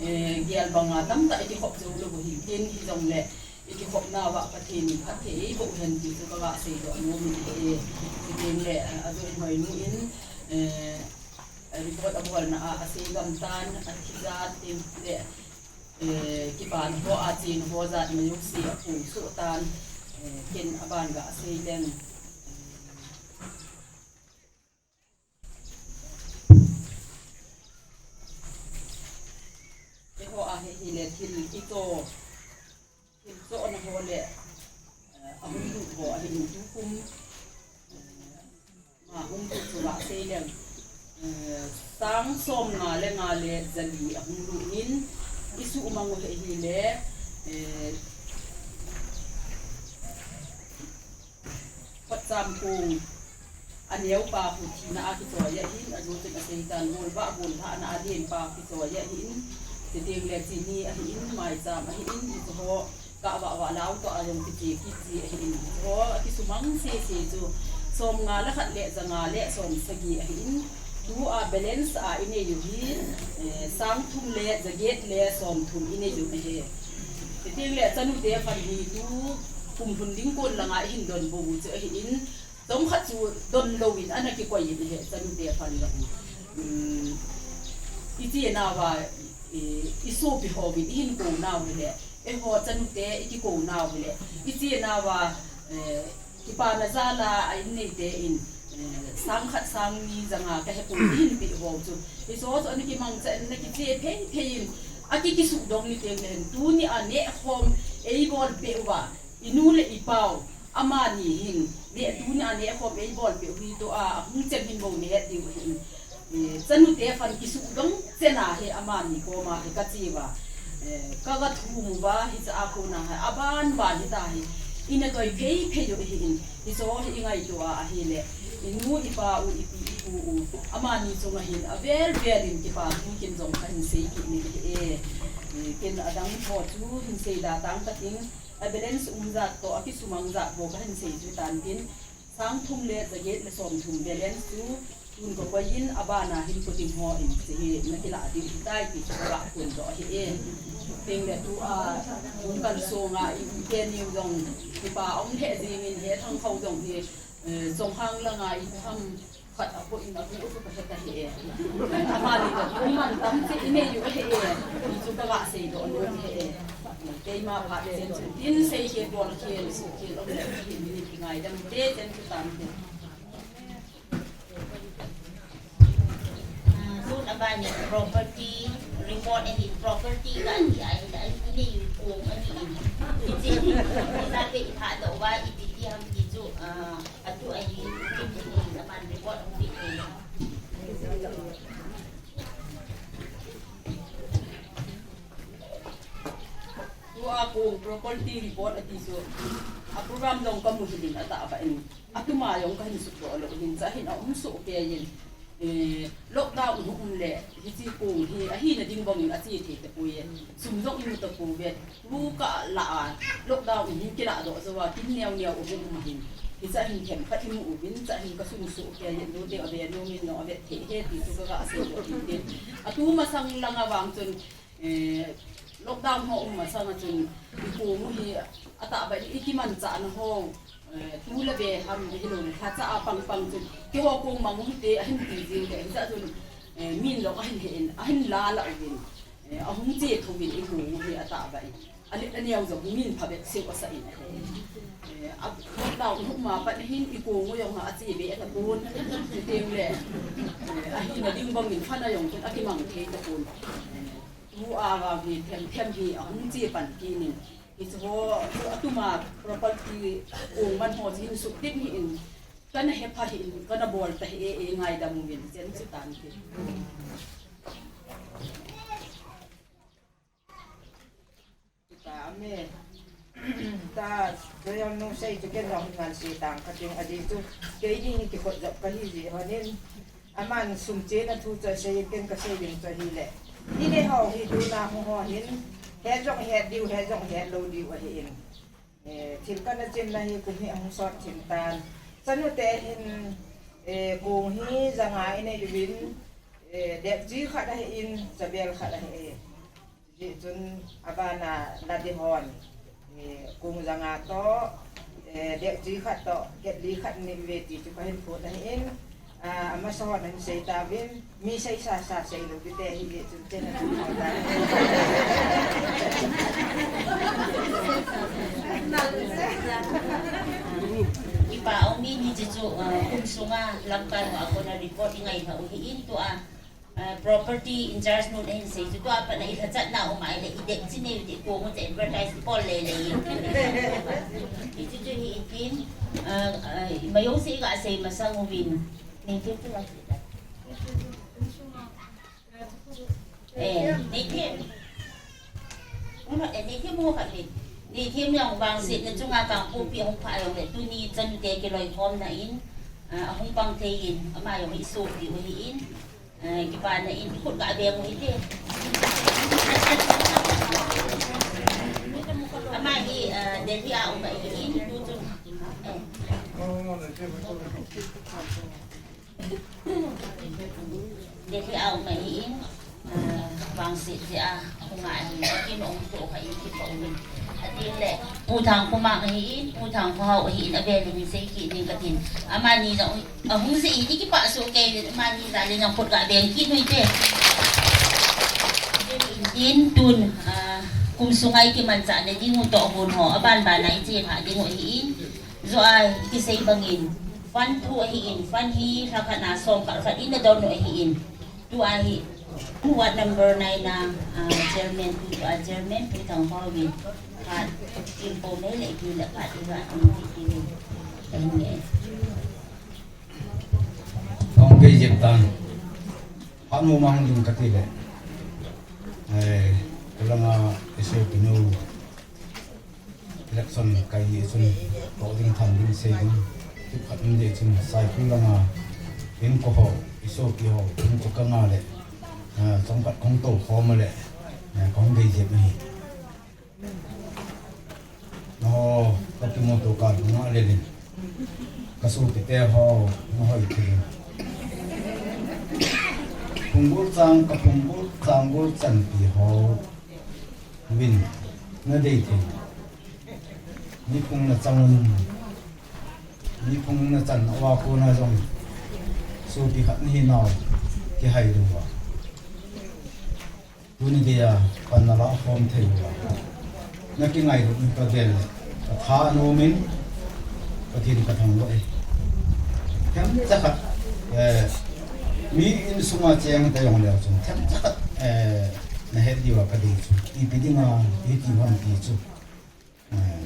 eh, gel banga tamtah ikikhop joulou u hintin, hijongle ikikhopna uva Pathen in phatthei eiboh hen ti chu kagasei doh nom in ahi e. Chutengle, eh, ajo in Hoinu in, eh, report abolna a, asei gam tan, athijat tin le, eh, kipana ho, achena ho jat ma jouse aphongsoh tan. Eh, ken aban ga sei leng. Eiho a hi, hile thil kicho, thil chohna ho le, eh, ahung lut ho ahin, tukum, eh, ma hung lut chu ga sei leng, eh, sang som nga le nga le jali ahung lut in, isuhmang u hi, hile, eh, Khotcham kong aneo pa khu thina a kichoi ahin, adu chun asei tan, golvah gollhahna a len pa kichoi ahin, chuteng le chini ahin, maicham ahin, hichu ho, kavah vah lau toh a jong kiche kiche ahin, hichu ho akisumang sese chu, som nga le khat le ja nga le som sagi ahin, tua balance a inei u hi, eh, sang thum le ja get le som thum inei u ahi. Chuteng le chanu te fund hi tu kum lhun ding kon langa ihin donbut u chu ahin, chomkhat chu don louvin ana kikoi in ahi, chanu te fund jong. Um, iche nauva, i, isopi hovin ihin kou nau hile, eiho chanu te ikikou nau hile, iche nauva, eh, kipana jal a a in neite in, eh, sang khat sang ni ja nga kahepoi ihin peh ho chu, hichu ho chu ana kimangcha in, ana kiche phei phei in, aki, kisuhdong ni teng le hen, tuni a nehkhom eibol peh uva, inu le ipau, amani hin, ne, tuni a nehkhom eibol peh u hi tua ahung cheng hin bou nahet diu ahin. Eh, chanu te fund kisuhdong chen ahi, amani koma hi kache uva. Eh, kaga thum uva, hiche a kona hi, aban ban hita hi, ina toi phei phei u ahin, hichu ho hi ingaito a ahile, inu, ipa u, ipi, ipu u, amani chunga hin avel vel in kipa thu ken jong kahin sei kit ni ahi e. Eh, ken adang ho chu hin sei da tang kating, a balance um jat toh, akisumang jat bou kahin sei chu tan tin, sang thum le ja get le som thum balance chu tun kakoi in, abana hin puting ho in, hiche hi nakilah diu hitai ti chu kaga phondoh ahi e. Teng le tua, hung kalsong a, i, i teni u jong, ipa um lheh jeng in, he Thangkhou jong hi, eh, Chonghang langa itham khat apoh in, apoh u chu kahe tahi e. Amani toh, um man tam chu inei u ahi e. Hichu kaga seidoh nom ahi e. Keima phat chen chu, tin sei khel, bol khel, suh khel, um le, minute ngaidam te chen chu tante. Ah, tun aban in property report ahin, property kati ahi, ahi, inei u kong ahi in. Hiche, hiche kati thahdoh uva, ipi ti ham ti chu, ah, atu ahi, aban report hung pe. Tua kong property report ati chu, a program jong kamu hih in, atahbeh in, atuma jong kahin sutdoh lou hin, chahin aum soh kei in, eh, lockdown hung um le, hiche kong hi ahina ding bang in ache thei tapoi e. Sum jong imu tapouve, tu kalah a, lockdown in hin kilahdoh jou a, kin neo neo u hung um ahin. Hiche a hin themkhat imu uvin, chahin kasung soh kei in, lote ave nom in jong ave thei ahi ti chu kaga seidoh in tin. Atu masang langa vang chun, Eh, lockdown ho um masanga chun, ikong u hi, atahbeh in ikimanchahna ho, eh, tu le ve ham, hilou le lhacha a pang pang chun, keiho kong mang u hite, ahin ti jing le, hijeh chun, eh, min jong ahin he in, ahin la la uvin, eh, ahung che thouvin ikong u hi atahbeh in. Alet aneo jong hi min phabep seu asah in ahi. Eh, a, lockdown hung um a pat hin ikong u jong ache be tapon. Chuteng le, eh, ahina ding bang in fund a jong chun akimang thei tapon. Eh, tua vang hi them them hi ahung che pan kit in. Hiche ho, atuma property kong man ho chu hin sukdim hih in, kana hepha hih in, kana bol tahih e, e ngaidam uvin, chen chu tante. Ta me. Ta, kei jong nung sei chu ken jong hin ngan sei tang kating, ajeh chu keini hi kikhot jep kahi jeh hon in. Aman sum chena thu chu asei in, ken kasei ding chu ahile, inei ho hi tuna hung ho hin, het jong het diu, het jong het lou diu ahi in. Eh, thil kana chimna hi kum hi ahung sot thim tan. Chanu te hin, eh, kong hi ja nga inei uvin, eh, dekchi khat ahi in, chabel khat ahi e. Hijeh chun abana la ding hon, eh, kong ja nga toh, eh, dekchi khat toh, ketli khat nei uve ti chu kahin phut ahi in, ah, amasa hon ahin sei tauvin, mi sei sa sa sei lou ding te hijeh chun chen a chun hou ta. Hichu, ah, kum sunga lamkai ho a kona report i ngailha u ahin tua, ah, property in charge nun ahin sei chu tua pat a i lhachatna um a ahile i dep chi nei u ti kong u che advertise i bol lele in. Hichu chu hi itin, ah, ah, mayo se i ga sei masang uvin. Nei chu chu la. Eh, nei them. Hung lhot eh, nei them ho khat le. Nei them jong vangsetna chunga Kangpokpi hung phah jong le, tuni chanu te kiloikhomna in, ah, ahung pang thei in, ama jong i sopi u ahin, ah, kipana in, i khut ga beng u hite. Ama hi, ah, Delhi a um ahin, tu chun, eh. Delhi a um ahin, ah, vangset jeh a hung a ahin, kin ong to kha in kipah uvin. Atin le, Pu Thangkhomang ahin, Pu Thangkhohao ahin, avel in sei kit ning katin. Amani jong ahung jeh in i kipah soh kei uvin, amani jal in jong khut ga beng kit u hite. Tin tun, ah, kum sunga i kimanchah na ding u toh hun ho, aban ban a i che phah ding u ahin. Joh a i kisei bangin, fund thu ahin, fund hi lhakhat na som khat khat in na don u ahin. Tua hi, ward number nine na, ah, chairman, tua chairman, Pu Thangkhomang, khat, Pu Thangkhomang le, pi le, khat, i va, um, ti, ti, ti, ti. Kong kei jep tan. Hanu mang ding kati le. Eh, kalanga ese pinu. Election kai hi chun, toh ding tham ding sei ding. Kiphat in ding chun, Saikul langa, in ko ho, i sopi ho, in ko ka nga le, ah, chomkhat kong to khom le, ah, kong dei jep ahi. Ho, ka kimuto ka nga le le. Ka sopi te ho, nga hoi thei. Phunggol chang, ka phunggol chang gol chan pi ho. Vin, na dei thei. Ni phung na chang un. Ni phung na chan a wa ko na jong. Sopi khat ni hi nau. Kihai lu wa. Tuni dia, pan na la khom thei lu wa. Na kingai lu ni ka vel le. Ka tha no min. Pathen ka thangvah e. Themcha khat, eh, mi insunga cheng ta jong leu chun, themcha khat, eh, na het diu a ka dei chu. Ipi dinga, iti ham ti chu. Eh,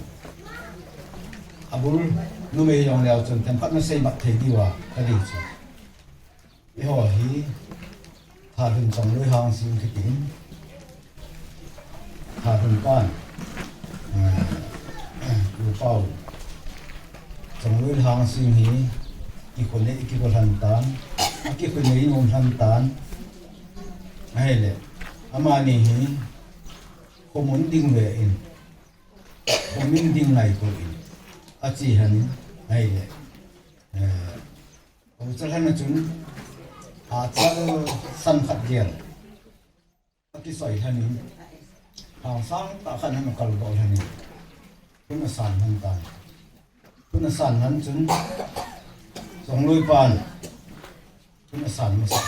abul numei jong leu chun, themkhat na sei mat thei diu a ka dei chu. Eiho hi, Thalhun Chongloi Hangsing kiti in, Thalhun pan, eh, eh, Pu Pau. Chongloi Hangsing hi, kikhonei, kikhonei lhan tan, akikhonei nom lhan tan. Ahile, amani hi, khomun ding ve in, khomun ding ngai ko in, achi lhan in, ahile, eh, Pu Chalhana chun, a chal san khat gel. Akisoi lhanin, hangsang tah khat in akal doh lhanin, khun asan lhan tan. Khun asan lhan chun, Chongloi pan, khun asan masa.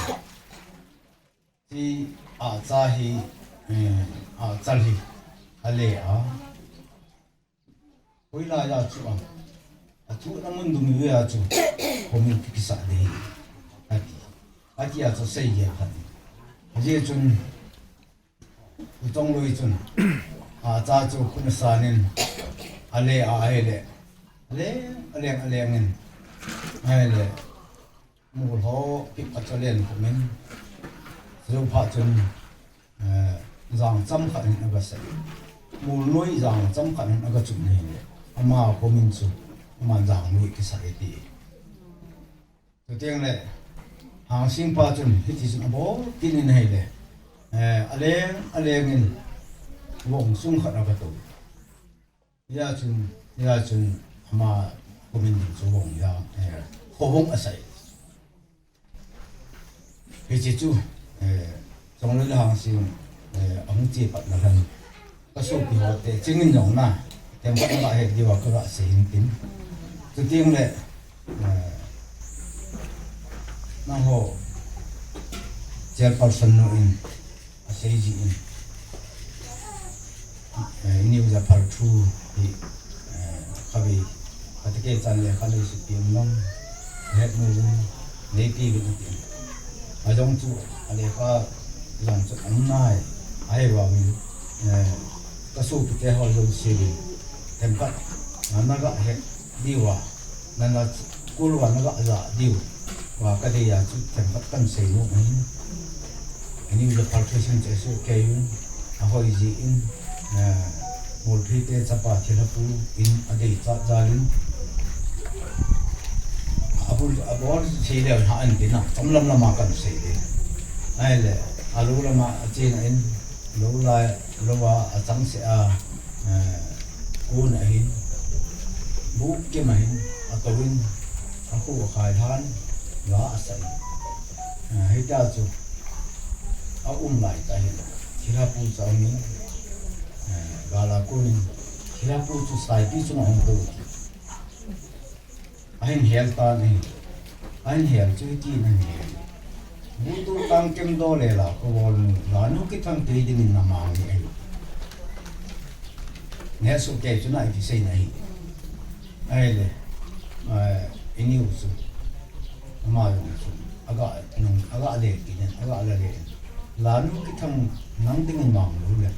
Chi a cha hi, eh, a chal hi, ale a. Hoilai a chu a, a thu na mun dum ve a chu, khomin kisa de hi, ati. Ati a chu sei gel khat. Ajeh chun, Pu Chongloi chun, a cha chu khun asan in, ale a ahile, ale, ale, ale in, ahile, Mol ho kipah chalen khomin, Sejopha chun, eh, jang cham khat in aga sei. Mol noi jang cham khat in aga chun ahi le. Ama khomin chu, ama jang noi kisa e ti. Chuteng le, Hangsing pa chun, hiti chun abol kit in ahi le. Eh, aleng, aleng in, vong sung khat aga to. Hia chun, hia chun ama khomin ding chu vong hia, eh, khovong asai. Hiche chu, eh, Chongloi le Hangsing, eh, ahung che patna lhan. Ka sopi ho te, chingin jong na, themkhat na ka het diu a ka ga sei in tin. Chuteng le, eh, nangho, chairperson nu in, asei ji in. Eh, news a phal thu hi, eh, khatvei, kati Kei chan lekha nei sut pi um nom, het nu um, nei pi lut pi. A jong chu, a lekha jong chu um nai, ahivangin, eh, ka sopite ho jong sibin, themkhat, na, na ga het diu a, na, na kul uva na ga ja diu, uva ka dei a chu themkhat kan sei nom ahin. Ani uva palpation che su kei un, a hoi ji in, eh, Molphite chapa Thilhapu in a dei cha jalin. A bul, a bol sei le ha an dina, tam lam lama kan sei de. Ahile, a lou lama a chena in, lou lai, lou a, a chang se a, eh, kun ahin, bu kim ahin, a to in, a khu a khai han, la a sa in. Eh, hita chu, a um lai ta hin, Thilhapu cha um in, eh, gala kun in, Thilhapu chu saipi chunga hung to. Ahin hel tan ahi. Ahin hel chu hiti in ahin hel. Butu tang kem do le la ko bol nu. La nu ki thang tei ding in na mang ni ahi. Ne su ke chu na iti sei na ahi. Ahile. Eh, ini u su. Ama u su. Aga nung, aga le ki ne, aga la le. La nu ki thang nang ding in mang lu le.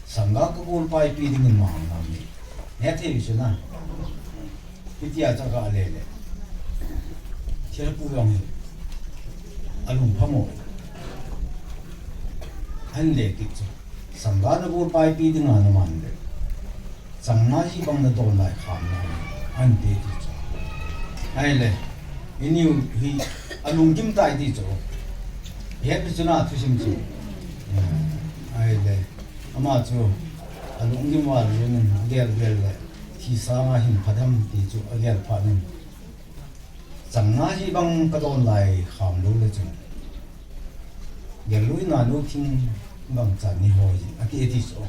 Sangha ka bol pai pi ding in mang mang ni. Ne thei u su na. Hitia chu aga le le. Thilhapu jong hi. A lung phamo. An le kit chu. Sangha na bol pai pi ding a na man le. Chang na hi bang na don lai kham na. An pe ti chu. Ahile. Ini u hi a lung kim tai ti chu. He pi chu na thusim chu. Ahile. Ama chu. A lung kim wa le nin gel gel le. Thi sanga hin phadam ti chu a gel pha nin. Chang na hi bang ka don lai kham lo le chun. Gel lui na nu thing bang chan ni hoi a ti ti so.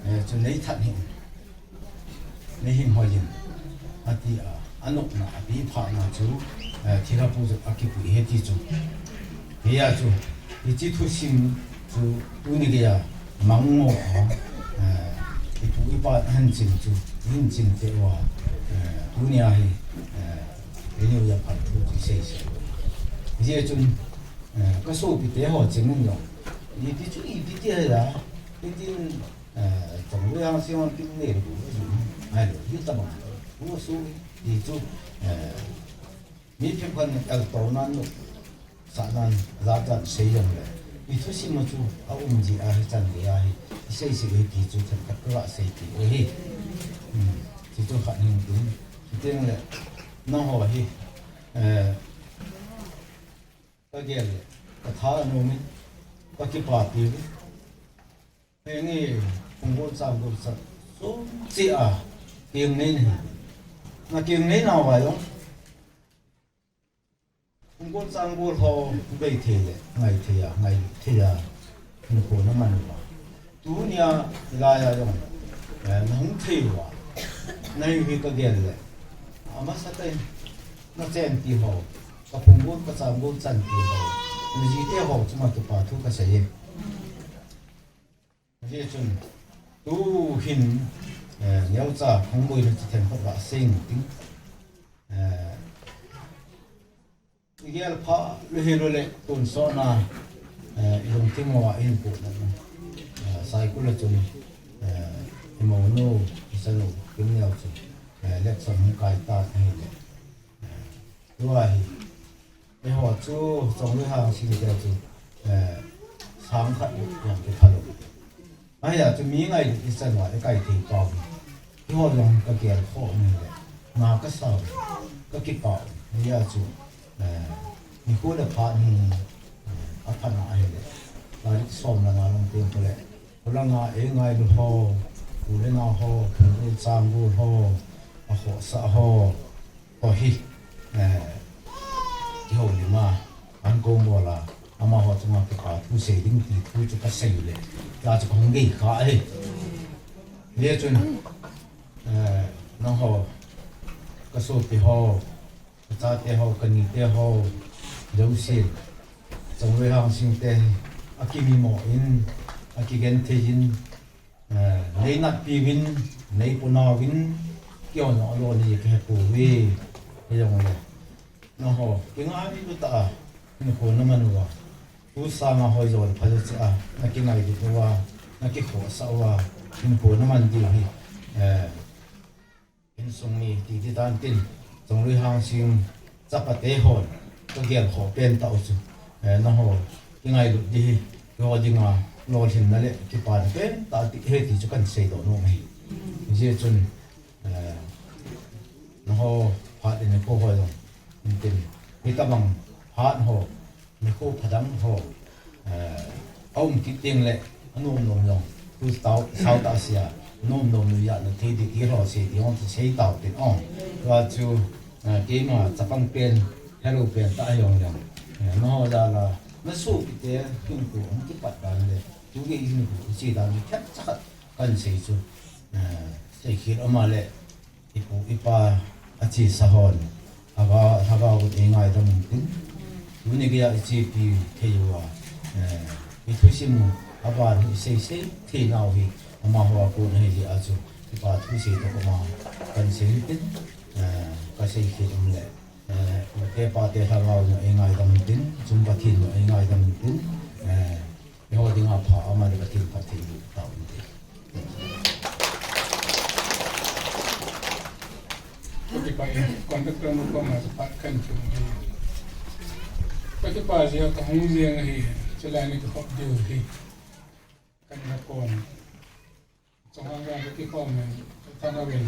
Eh, chu nei that hin. Nei hin hoi hin. A ti a, a nok na, a pi pha na chu, eh, Thilhapu chu a kipui he ti chu. Hia chu, hichi thusim chu tuni geiya mangmo a, eh, ipu ipa hanchin chu, hinchin te uva, eh, tunia hi, eh, ini uva phat thu chu sei sei. Hijeh chun, eh, ka sopite ho chingin jong, ipi chu, ipi ti ahi la, itin, eh, Chongloi Hangsing hon kin nei lu, ai lo, hi tabang, u su, ti chu, eh, mi phim khan el to nan nu, Sa nan, la tan sei jong le. I thusim chu a um ji a hi chan gei a hi. I sei sei hi ti chu themkhat ka sei ti u hi. Hmm. Ti chu khat hin tin. Ti teng le. Nangho hi. Eh, ka gel le. Ka tha nom in. Ka kipa pi u. Henge, phunggol changgol chan. Sum chi a. Kiang nei nei. Na kiang nei na va jong. Phunggol changgol ho, bei thei le, ngai thei a, ngai thei a, hinkho na man uva. Tunia, hilai a jong, eh, na hung thei uva. Na hi hi ka gel le. Amasa tah in, na chen ti ho, ka phunggol, ka changgol chan ti ho. Na ji te ho, chuma kipa thu ka sei e. Hijeh chun, tu hin, eh, neocha hung boina chi themkhat va sei ting. Eh, i gel pha lu hi lu le tonsot na, eh, i lungthim uva in pu na. Eh, Saikul a chun, eh, i monu, i chanu, kin neo chun, eh, election hung kai ta na hi le. Eh, tua hi, Eiho chu, Chongloi Hangsing te chu, eh, sang khat jong kipha lou. Ahia chu mi ngai i chan uva i kai thei pau. Eiho jong ka gel kho ni le. Na ka sa u, ka kipah u. Ahia chu, eh, nikho le phat ni, eh, a phat na ahi le. Tarik som le nga lang teng kho le. Khulanga ei ngailu ho, u le nao ho, phunggol changgol ho, a khohsah ho, ho hi, eh, kihoulim a, an kong bol a, amaho chunga kipa thu sei ding ti thu chu ka sei u le, la chu ka hung gei kha ahi. Hijeh chun, eh, nangho, ka sopi ho, Ka chate ho, ka nite ho, jouse, Chongloi Hangsing te, a kimimo in, a kigenthei in, eh, nei natpi uvin, nei puna uvin, keiho jong alol hi kahepouve. Hijongle nangho kingailutah a hinkho naman uva, tu sanga hoijo le phajo cheh a nakingailut uva, nakikhohsah uva, hinkho naman diu hi, eh, insung mi titi tan tin, Chongloi Hangsing chapate hon kagelkhoh pentah u chu, eh, nangho kingailut ding hi keiho dinga lolhinna le kipana pentah ahi ti chu kahin seidoh nom ahi. Hijeh chun, eh, nangho phat le nikho ho jong, tin, hitobang phat ho, nikho phadang ho, eh, aum kit tengle anom nom jong, tu tao, sao tah sea, nom nom noiya nathei ding ti ho sei ding jong kisei tao tin ong. Tua chu, eh, keima chapang pen, helou pentah ahijong jong, eh, nangho jal a nasopite hinkho hung kipat dan le tugei hinkho kiche dan le themcha khat kahin sei chu, eh, seikhel um a le, ipu ipa achesa hon, lhagao, lhagao in eingaidam untin, tuni geiya ichepi thei uva, eh, ithusim u aban u isei sei theinau hi amaho a kon ahi jeh a chu, kipa thu sei toh koma kahin sei untin, eh, kaseikhel um le, eh, mate pate lhagao in eingaidam untin, chung Pathen in eingaidam untin, eh, eiho dinga pha aum a le Pathen phatthei boh tauvin te. Kakipah e, conductor nu koma chu phat kahin thum ahi. Kakipah jeh a kahung jeng ahi, chulai ni kakhop diu hi. Kana kon. Chonghang jong kakikhom in, kathang uvin.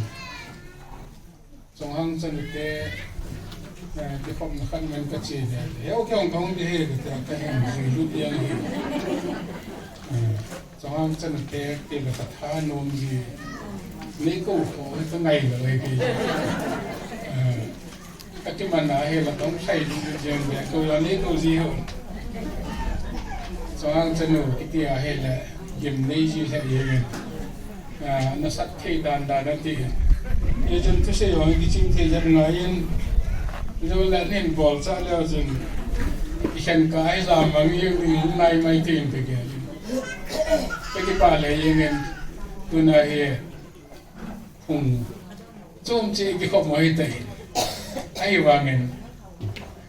Chonghang chanute, eh, kikhopna khat man kache le, heo kei jong kahung ding ahi, kati a kahin jui lut jeng ahi. Eh, Chonghang chanute, ti le katha nom ji. Neikou kho hi kangai lou ahi kei. Eh, Kati man ahile, tong sai jeng jeng le, kou la neikou ji ho. Chonghang chanu kiti ahile, gim nei ji le jeng. Ah, nasat thei dan dan ati. Ye chun thusei jong kiching thei jat ngai in. Jou le nin bol cha le chun. Ikhen ka ai la mang ye ni nai mai tin te ke. Kakipah le jeng in. Tuna hi. Hung chom cheh kikhop mo ahitai. Ahivangin,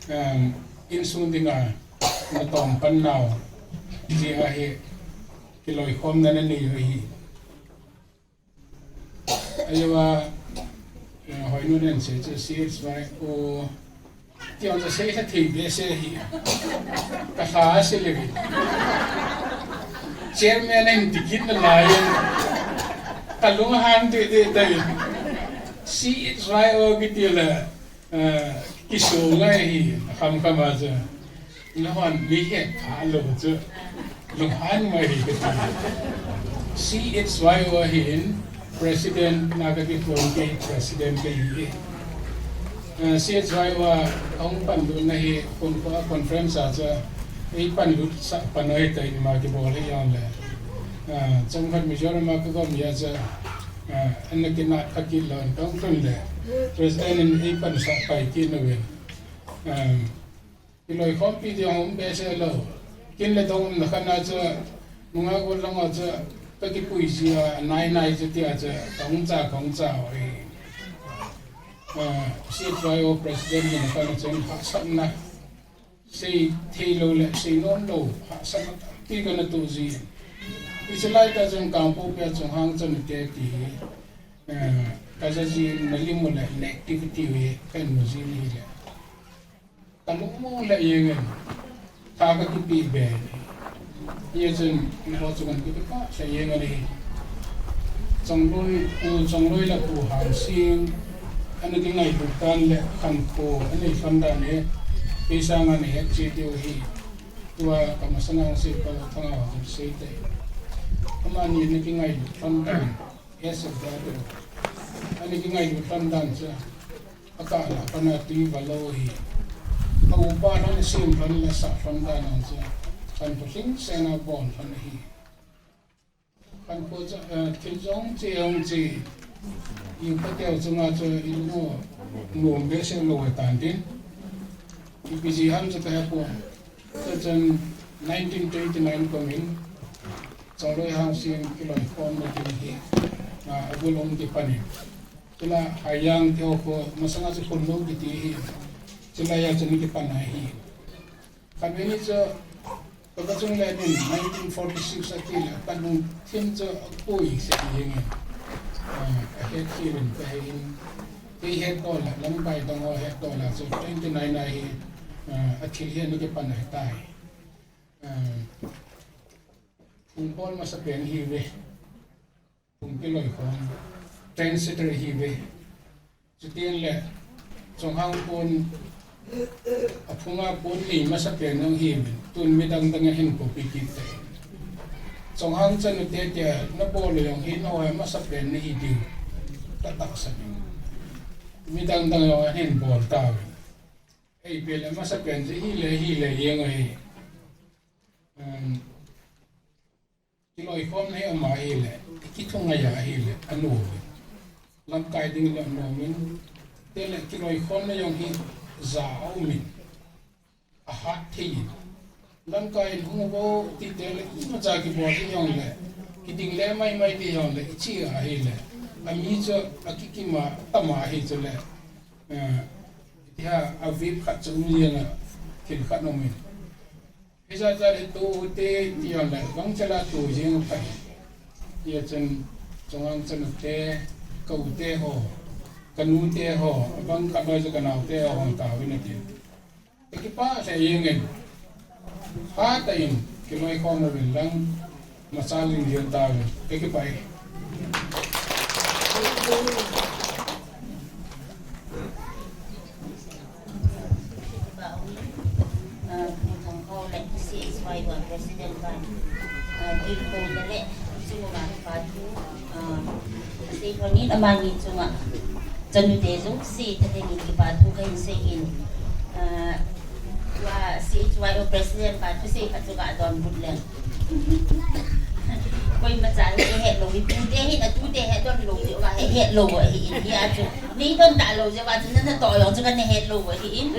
um, insung dinga natong pan nau jeh a hi kiloikhomna nanei u ahi. Ahivang, uh, hoinu nen sei chu C H Y O Ti jong chu seilha thei behseh ahi. Ka lha a se le. Chairman in ticket na lai in. Ka lung han deh deh deh in. C H Y O kiti le, eh, kisu ngai ahi. Kham kham a chu. Nahon mi het pha lou chu. Lunghan mai hi kati. C H Y O ahin president na kati phone kei president kei hi. Eh, C H Y O a hung panlutna hi kon ko conference a cha ei panlut sa panoi tai ma kibol hi jong le. Eh, chomkhat Mizoram a ka gom ya cha, eh, ana kinat kha kit lou tong tun le. President in ei pansa pai kit na ven. Eh, Kiloikhompi ding um behseh lou. Kin le dong umna khat na chu, nunga gol lang a chu, ka kipui ji a, nai nai chu tia chu, ka hung cha, ka hung cha, oi. Ah, C H Y O president ni khat na chun hahsatna. Sei thei lou le, sei nom lou, hahsatna tampi ka na toh ji. Hiche lai tah chun Kangpokpi a Chonghang chanute ti hi, eh, ka ja ji na lim u le, na activity u hi, ka mu ji ni le. Ka lungmong le jeng in, tha ka kipe be. Hijeh chun, nangho chunga kakipah le jeng in ahi. Chongloi, Pu Chongloi le Pu Hangsing, ana kingailut dan le khankho, ana lhon dan hi, kei sanga na het cheh diu ahi. Tua ka masanga hung sei pa Thangao jong sei te. Amani ana kingailut lhon dan, S F W. Ana kingailut lhon dan chu. Akah lah pana tui valou ahi. Ka upa lhon a sem lhon le sah lhon dan a chu. Khankho lhingsetna bon lhon ahi. Khankho chu, eh, thil jong che jong che. I pateu chunga chu i lung u nom behseh lou ahi tan tin. Ipi jeh ham chu ka hepon. Chuchun nineteen twenty-nine kumin Chongloi Hangsing kiloikhomna ding hi, ah, abul um kipan in. Chule Haiyang te ho khu masanga chu Khunlung kiti ahi. Chule hia chu ana kipan ahi. Khatvei ni chu Papa Chunglep in nineteen forty-six ati le, apan lungthim chu akoi seh jeng in. Ah, ahet khel in, kahe in. Kei hetdoh le, lamkai dang ho hetdoh le, chu twenty-nine a hi, ah, athil hi ana kipan ahitai. Ah, phungbol masapen ahiuve. Phung kiloikhom, trendsetter ahiuve. Chuteng le, chonghang pon, aphunga pon nei masapen jong ahiuve. Tun midang dang in ahin copy kit tai. Chonghang chanute tia nabol u jong hi nahoi masapen nahi diu katahsan in. Midang dang jong ahin bol tauve. Eipeh le masapen chu hile, hile jeng ahi. Um, Kiloikhomna hi ama ahile, kithungai ahile, anom in. Lamkai ding le anom in. Chuteng le kiloikhomna jong hi ja aum in. Ahat thei in. Lamkai in hung uvo ti teng le imacha kibol ding jong le, kiding le maimai ding jong le, ichi ahile. Ami chu akikim a, atama ahi chule. Eh, tia avep khat chu um jeng a, thil khat um in. Hijeh chun tua u te ti jong le, gangchela tu jeng u khat. Hia chun, chonghang chanute, ka u te ho, ka nu te ho, abang khat loi chu ka nao te ho hung tauvin ati. Kakipah lheh jeng in. Hatah in, kiloikhom uvin lang. Masa ling jeng tauve. Kakipah e. Ah, Pu Thangkhao le C H Y O President pa, ah, Dilko le le, chunga kipa thu, ah, sei lhon in amani chunga. Chanute jouse, tha tengin kipa thu kahin sei in, ah, tua C H Y O President pa thusei khat chu ga donbut leng. Koima cha hi hetlou, hi tute hi, na tute hetdon lou jeh uva hi hetlou ahi in, hia chu. Nei don talou jeh uva chu, na natoh jong chu kana hetlou ahi in.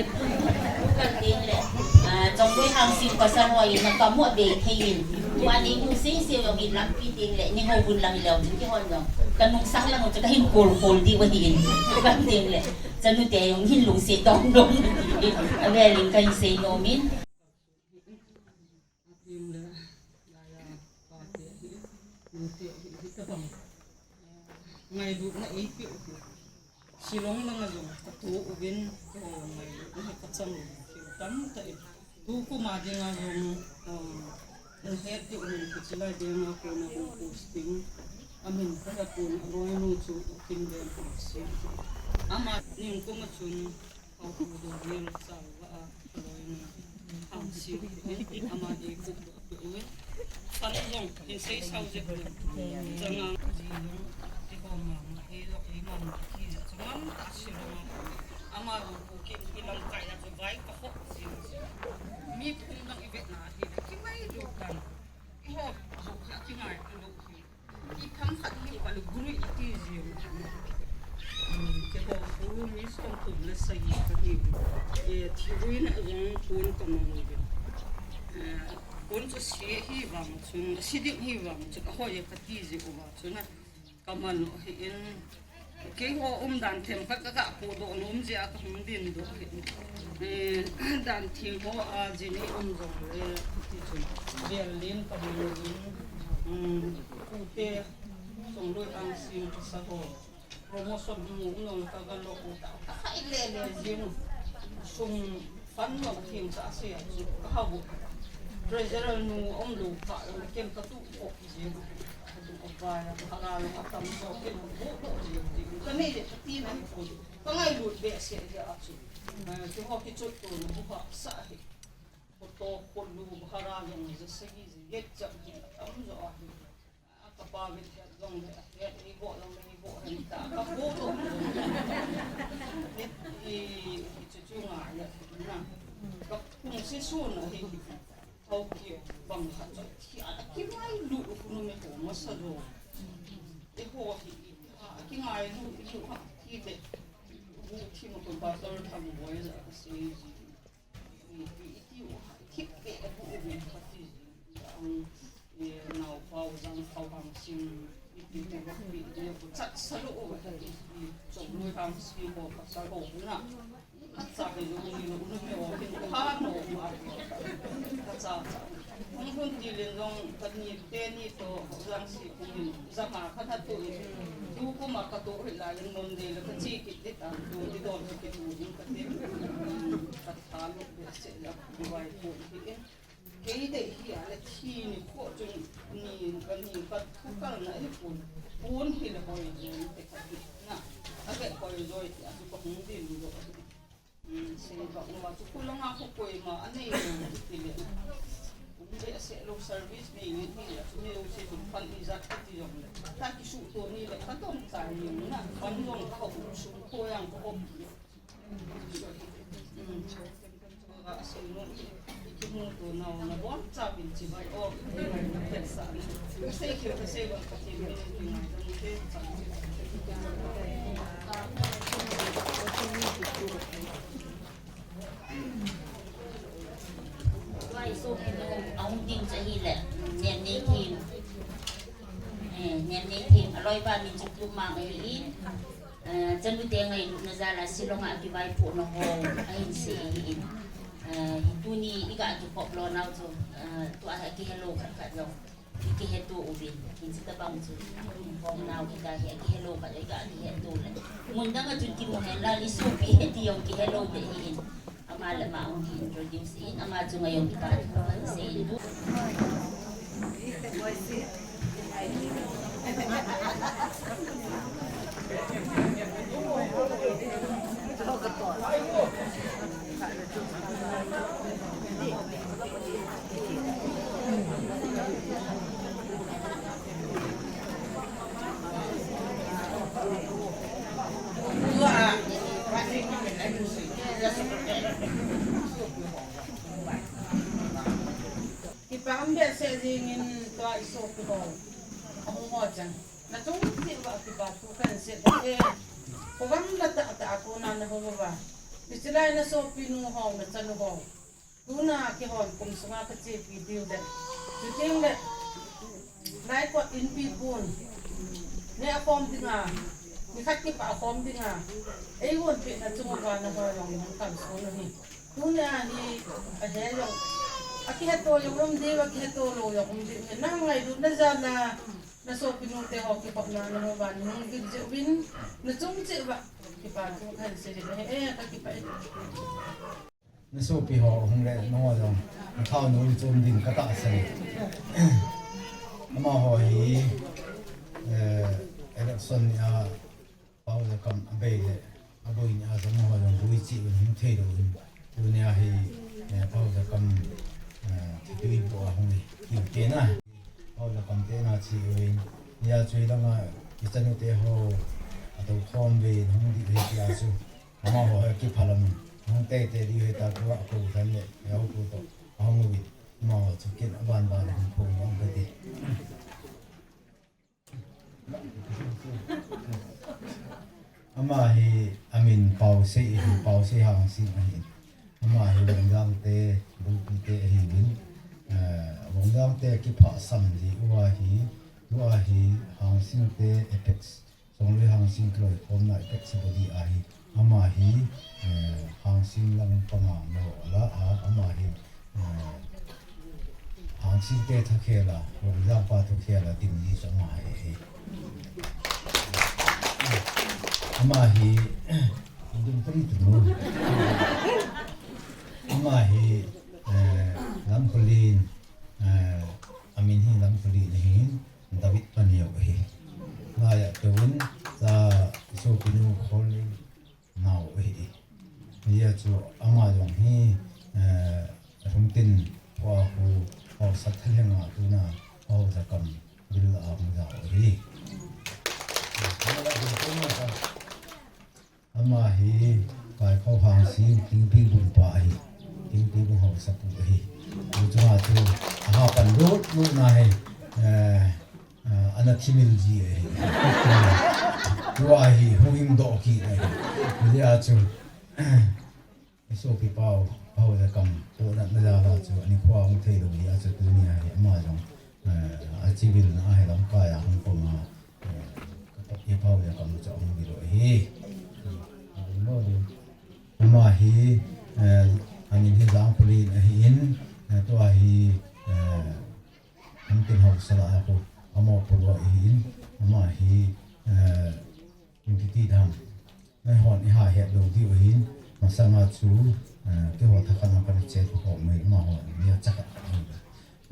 Kal teng le, ah, Chongloi Hangsing pasal ho in, na kamu be thei in. Tua nei mu sei sei jong hi lampi teng le, nei houbung lang leu chu kihon jong. Ka nungsang lang chu kahin kol kol diu ahi in. Kal teng le. Chanute jong hin lungset dong dong. Avel in kahin sei nom in. Atin le, laiya, pate hi, nute hi, hitabang. Ngailutna eipeh u hi. Shillong langa jong katoh uvin, keiho ngailutna hi kachang uvin. Thil tamtah in. Tukum a dinga jong, ah, nahet diu hin kichilai dinga kona hung posting. Amin kahe pon, aloinu chu Ukin Venpon Sing. Ama ningkuma chun, Houpu Dongel Salva a, aloinu Hangsing, ama hi kup doh uvin. Fan jong hin sei sao jep uvin. Changa ji jong, ti ko mama, he jong, he mama, ki jong, changam ta si jong. Ama jong Kuki, i lamkai a jong vai ka hop jing. Mi phung dang i vetna hi le, kingailu tan. I hop jong, kingailu hi. I pham khat hi pa le guru i ti jing. Keiho khu mi somthum le sagi kahi. Eh, thiruina jong kon kamang uvin. Eh, kon chu se hi vang chun, se ding hi vang chun, ahoi e kati jeh uva chun a, kaman u ahi in. Keiho umdan themkhat kaga pohdoh nom jeh a kahung dindoh ahi. Eh, dan theng ho a jini um jongle, ti chun, Berlin kahung in, um, pute, Chongloi Hangsing pasal ho. Promotion mu nung ka ga lo u ta, ka khai le le jing. Sum fan lo thing sa se a chu ka ha bu. Treasurer nu um lo ka, kem ka tu ko jing. Ka tu ko ba ya, ka ga lo ka tam so ke bu bu jing. Ka nei le ka ti na ko. Ka ngailut behseh le a chu. Eh, chu ho ki chu tu na bu ka sa hi. Ko to ko lu ba ha ra lo ni sa se gi je. Ye cha ki tam zo a hi. Ka pa vin het jong le, het eiboh jong le, eiboh hen ta, ka boh jong le. Ni, i, i chu chu ngai le, na. Ka kum si sun ahi, Haokip bang khat chu, thi a, a kingailu, u khunu me ko masa jong. Eiho hi, a kingailu, i lu ha, thi le. Bu thi ma ko ba tol tham boi ja ka si ji. I, i, i tiu, thip pe a bu u min kha ti, ang, i, nau pau jang pau hang sing, i Chat sa lou u, chom lui ham si ho, ka sa ho na. Ka sa ke lu ni lu ni ho, kin ko ha no ma. Ka sa sa. Hung hun ti len jong ka ni te ni to jang si ko ni za ma ka na to ni. Tu ko ma ka to hi la len mon de le ka chi ki ti ta, tu ti don ki tu ni ka ti. Ka tha lo be se la, vai ko ki. Kei dei hi a le thi ni kho chun ni ka ni ka thu kal na hi pun. Pun hi le hoi joi te ka hi na. A ve hoi joi te a chu ka hung din lo. Hmm, sei ba ma chu ku langa ko koi ma a nei na ti le. Um le se lo service nei ni hi le chu ni lo se chu pan ni jat ka ti jong le. Ta ki su to ni le ka tom chai ni na. Pan jong ka ho su ko yang ko. Tua i sopinu ahung ding chu ahile, Nemneithem. Eh, Nemneithem, aloipa min chu Pumang ahin. Eh, chanu te ngailutna jal a Shillong a kivaipohna ho ahin sei ahin. Eh, tuni iga kikhop lou nau chu, eh, tua hi akihelou khat khat jong ikiheto uvin. Hiche tabang chu hom nau kita hi akihelou khat iga kiheto le. Mun dang a chun kimu hen lang, i sopi ahi ti jong kihelou ding ahin. Ama le ama hung introduce in, ama chunga jong kipa thu kasei in. Kipa um behseh jingin tua i sopi ho. Ahung ho chan. Nachung cheh uva kipa thu kahin sei e. Kovam la tah tah a kona nahou uva. Hiche lai na sopinu ho, na chanu ho. Tuna kihon kum sunga kachepi diu le. Chuteng le, lai kot inpi pon. Neh akhom dinga, nikhat kipat akhom dinga. Eigonpehna chunga nahoi jong nahung kalson u hi. Tunia hi, ahe jong, akiheto jong um diu, akiheto lou jong um diu. Nangailutna jal a, na sopinu te ho kikhopna nahou uva, nahung vet jeh uvin, nachung cheh uva kipa thu kahin sei e, kakipah e. Na sopi ho hung le, nangho jong nathao nol chom din katahsan. Amaho hi, eh, election nia Paojakam abei le, aboi nia jong amaho jong boi cheh uvin hung thei lou uvin. Tunia hi, eh, Paojakam, eh, thitui bu a hung hi, kiu kena. Paojakam te na cheh uvin. Hia chu hilanga, i chanu te ho, atou khom uvin, hung dih uvin tia chu. Amaho hi kiphalam, hung teitei diu ahitai, tua kou than le, yau kou toh, ahung uvin, amaho chu kin aban ban hung phong hung kati. Ama hi amin Paosei ahi, Paosei Hangsing ahi. Ama hi Vongjang te, Bungpi te ahiuvin, eh, Vongjang te kiphah sam ji uva hi, tua hi Hangsing te apex Songlui Hangsing kiloikhomna apex body ahi. Ama hi, eh, Hangsing lang panga mo la a, ama hi, eh, Hangsing te thakhel a, Vongjang pa thakhel a, din ni sama hi, hi. Ama hi, dum tari tu mo. Ama hi, eh, Lamkholin, eh, amin hi Lamkholin ahin. David Paneo ahi. Ngaiya teuvin, cha sopinu Khol nao ahi. Hia chu ama jong hi, eh, lungtin pua hu, haosa thalhenga tuna, haosa kam bil a hung jao ahi. Ama hi Kaikhou Hangsing, Tingpi bung pa ahi. Tingpi bung haosapu ahi. Hichunga chu aha pan lut lut na hi, eh, eh, ana thimil ji ahi. Tua hi hung hing doh kit ahi. Hijeh a chu, eh, i sopi pau, pau le kam, pau na na ja la chu, ani khua hung thei lou hi a chu tunia hi, ama jong, eh, achivilna ahi lamkai a hung pang a, eh, ka tah e pau ya kam cha ong bi lo hi. Ong lo di. Ama hi, eh, amin hi Jangkholen ahin, eh, tua hi, eh, Hungtin Haosa lah a khu, amo polo ahin, ama hi, eh, Kum kiti dam. Nai hon i ha het lo diu ahin, masanga chu, eh, keiho thakhat a kana che thu ho mai ma ho ni a chakhat ahin.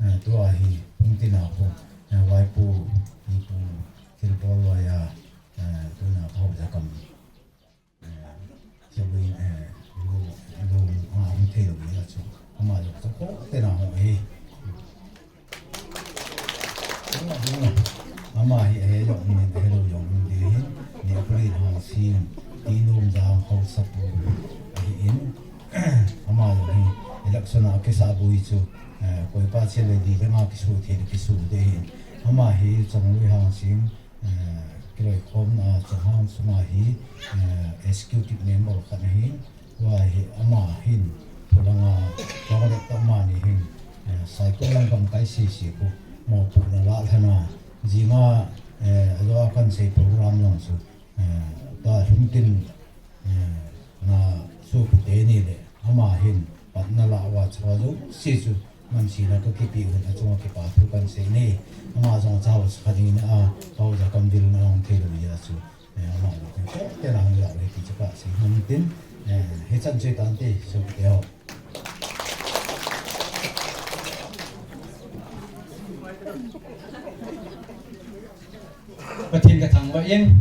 Eh, tua hi, Hungtin a khu, eh, Vaipu, Ipu, Thilbol Loia, eh, tuna ka ho ja kam. Eh, Siabui, eh, lu, lu, a, hung thei lo ni a chu. Ama lo chu ko te na ho hi. Ama hi ahe jong in, ahe lou jong in, ding hin, Nehpui Hangsing, Tinum Jang Haosapu ahin, ama jong hi election a kisabui chu, eh, koipa chele di le nga kisu thei le kisu ding hin. Ama hi Chonglui Hangsing, eh, kiloikhomna chunghang sunga hi, eh, executive member khat ahin, Tua hi ama hin, khulanga, khulanga le tama ni hin, eh, Saikul lang gamkai sisi khu, mopohna lah lhana, jinga, eh, ajo a kan sei program jong chu, eh, ta Hungtin, eh, na sopi teni le, ama hin, patna lah uva chu jouse chu, Namsina ka kipe uvin achunga kipa thu kan sei e. Ama jong chau sa khat in a, chau ja kam vil na ong thei lo ya chu. Eh, ama lo kan ko te lang la le ki chapa si hum tin. Eh, hichan che tan te, so te ho. Pathen ka thangvah in,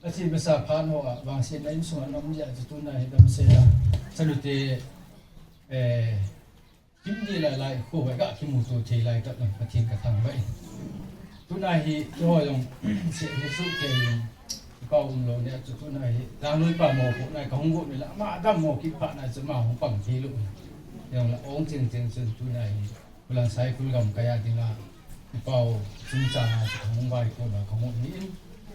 achi masa phan ho a, vangsetna insung a nam ya chu tuna hi damsel a. Chalute, eh, Kim di lai lai, khu vai ga kimuto thei lai tah lang Pathen ka thangvah in. Tuna hi, keiho jong, se, he su ke in, pa um lo ni a chu tuna hi, Janglui pa mopohna ka hung got ni la, ama dam mo kipana chu ama hung pang thei lou. Jong la ong cheng cheng chun tuna hi, Khulang Saikul gamkai a dinga, pa u chungchang a chu ka hung vaikhom a ka hung ni in.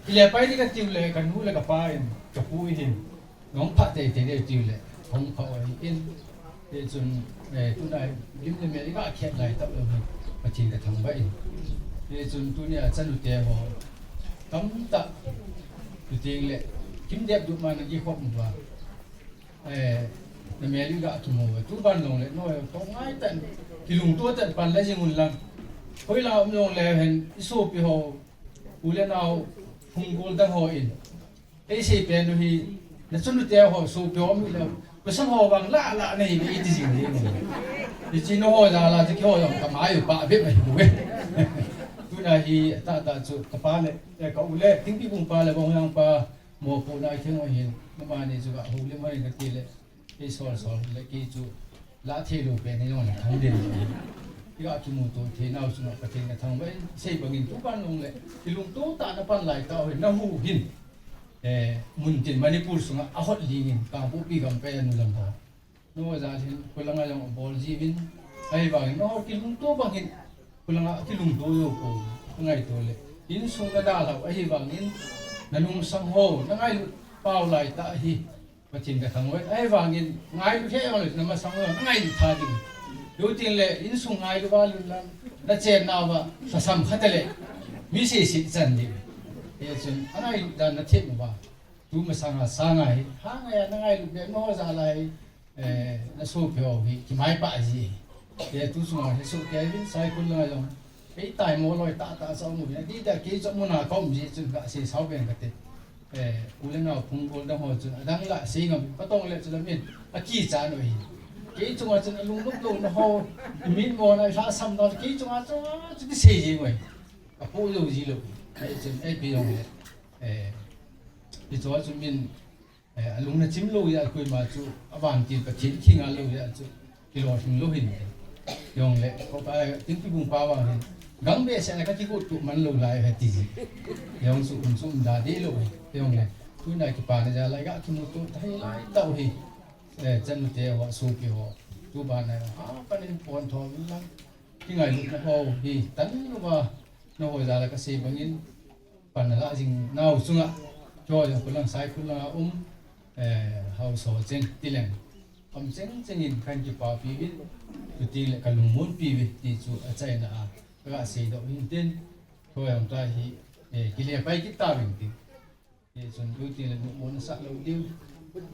Ile pai ni ka tiu le, ka nu le ka pa in, ka pu in. Nong pha teitei le tiu le, hung pha oi in. Te chun, eh, tuna lim le mel i ga khet lai tah le hi, Pathen ka thangvah in. Te chun tunia chanute ho, tamtah, tu ting le, Kim Dep Duma na kikhop uva. Eh, na mel i ga kimu uva. Tu ban long le, noi, tong ngai tan, kilungto tan pan la jing un lang. Hoi la um long le hen, i sopi ho, u le nao, hung gol dang ho in. Ei sei pen u hi, na chunute ho, sopi ho mi le, pasal ho vang la, la nei, nei ti jing le. Hichi na ho la, la ti ho jong, ka mai u pa, be mai u e. Tuna hi, tah, tah chu, ka pa le, eh, ka u le, Tingpi Bung pa le, Bong Yang pa, mopohna khen u hin, na mani chu ka hu le, mani ka ti le. Kei sol sol le kei chu la thei lou pen hi jong le thang den. Kei ga kimuto thei nau chunga Pathen ka thangvah in sei bangin tu ban long le kilungto tah na pan lai tah u hin na hu hin. Eh, mun tin Manipur sunga a hot ling in Kangpokpi gam pen nu lam ho. No ja hin khulanga jong bol ji vin. Ahivangin no kilungto bang hin khulanga kilungto jo ko ngaito le. Insung na dalhau ahivangin na nungsang ho na ngailut pau lai tah hi. Pathen ka thangvah in, ahivangin, ngailu he jong le, na masang jong, na ngailu tha ding. Lu tin le, insung ngailu va lu lang, na chenna uva, lhasam khat le, mi sei sei chan ding. Hichun, a ngailu dan na them uva. Tu masanga, sanga hi, ha ngai a na ngailu be, mo ja lai, eh, na sopi ho hi, kimai pa ji. Hiche tu sunga, hi sopi hi, Saikul lang jong. Kei tai mo loi tah tah sa mu, na di da kei cha mu na ka um ji chun ka sei sao ben ka te. Eh, u le nao phung gol dang ho chun, adang la sei ngam, ka tong le chu la min, a kicha no hi. Kei chunga chun a lungnop louna ho, min mo na lhasam na, kei chunga chunga chu ti sei ji ngoi. Ka pu lo ji lo. Ai chun, ai pi lo le. Eh, pi chunga chun min, eh, a lung na chim lo ya koima chu, a vantil Pathen kinga lo ya chu. Kilo hing lo hin. Jong le, ko pa, Tingpi Bung pa vang hin. Gang be se na ka kigo tu man lo lai he ti ji. Jong su um su um da de lo he. Jong le, tuna kipa na ja lai ga kimuto thei lai tau hi. Eh, chanute ho, sopi ho. Tu ba na, ha, pa nin pon tho min lang. Ki ngailut na ho hi, tan lo ba, na ho ja la ka sei bangin. Pan la jing nau chunga, cho jong khullang Saikul langa um, eh, hausa cheng ti leng. Kam cheng cheng in kan kipa pi vin, tu ti le ka lungmon pi vin, ti chu a chaina a, ka sei doh hin tin, cho jong ta hi, Eh, kile pai kit tauvin tin. Eh, chun, lu tin le, mo, mo na sa lo diu.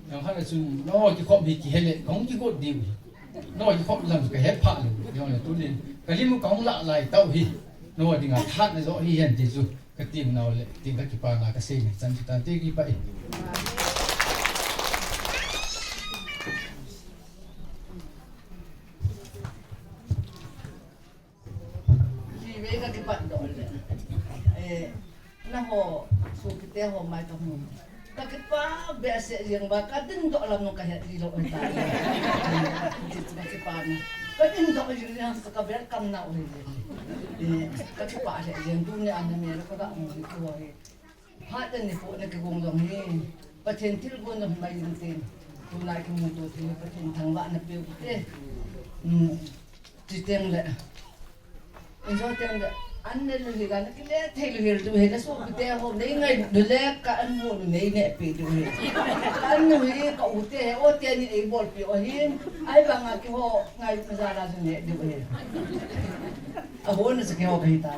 Yang hana chun, no, kikhop hi kihe le, kong kigot diu. No, kikhop lam ka he pha lo. Yang le, tunin, ka lim kong la lai tau hi. No, dinga that na jo hi hen ti chu. Ka tim nau le, tin ka kipana ka sei ni, chan chu tan te kipa e. Hi ve ka kipat doh le. Eh, na ho, sopite ho mai ka mu. Ka kipa behseh jeng ba, ka din doh lam nung ka het ji lo ta. Ka din doh jeng jeng ka ber kam na u hi. Eh, ka kipa le jeng tu ni an me ka ga mu ni ko hi. Phat le ni po na kigong jong hi. Pathen thilgon jong mai jing tin. Tuna kimuto thei Pathen thangvahna peuh te. Hmm. Chuteng le. Injo teng le. An ne lu hi la na kile thei lu hi lu hi la sopite ho nei ngai lu le ka an mu lu nei ne pe lu hi. Ka an nu hi ka u te he o te ni ei bolpi o hin. Ahivanga kiho ngai na ja la su ne lu hi. Ahon na saki ho kahi ta.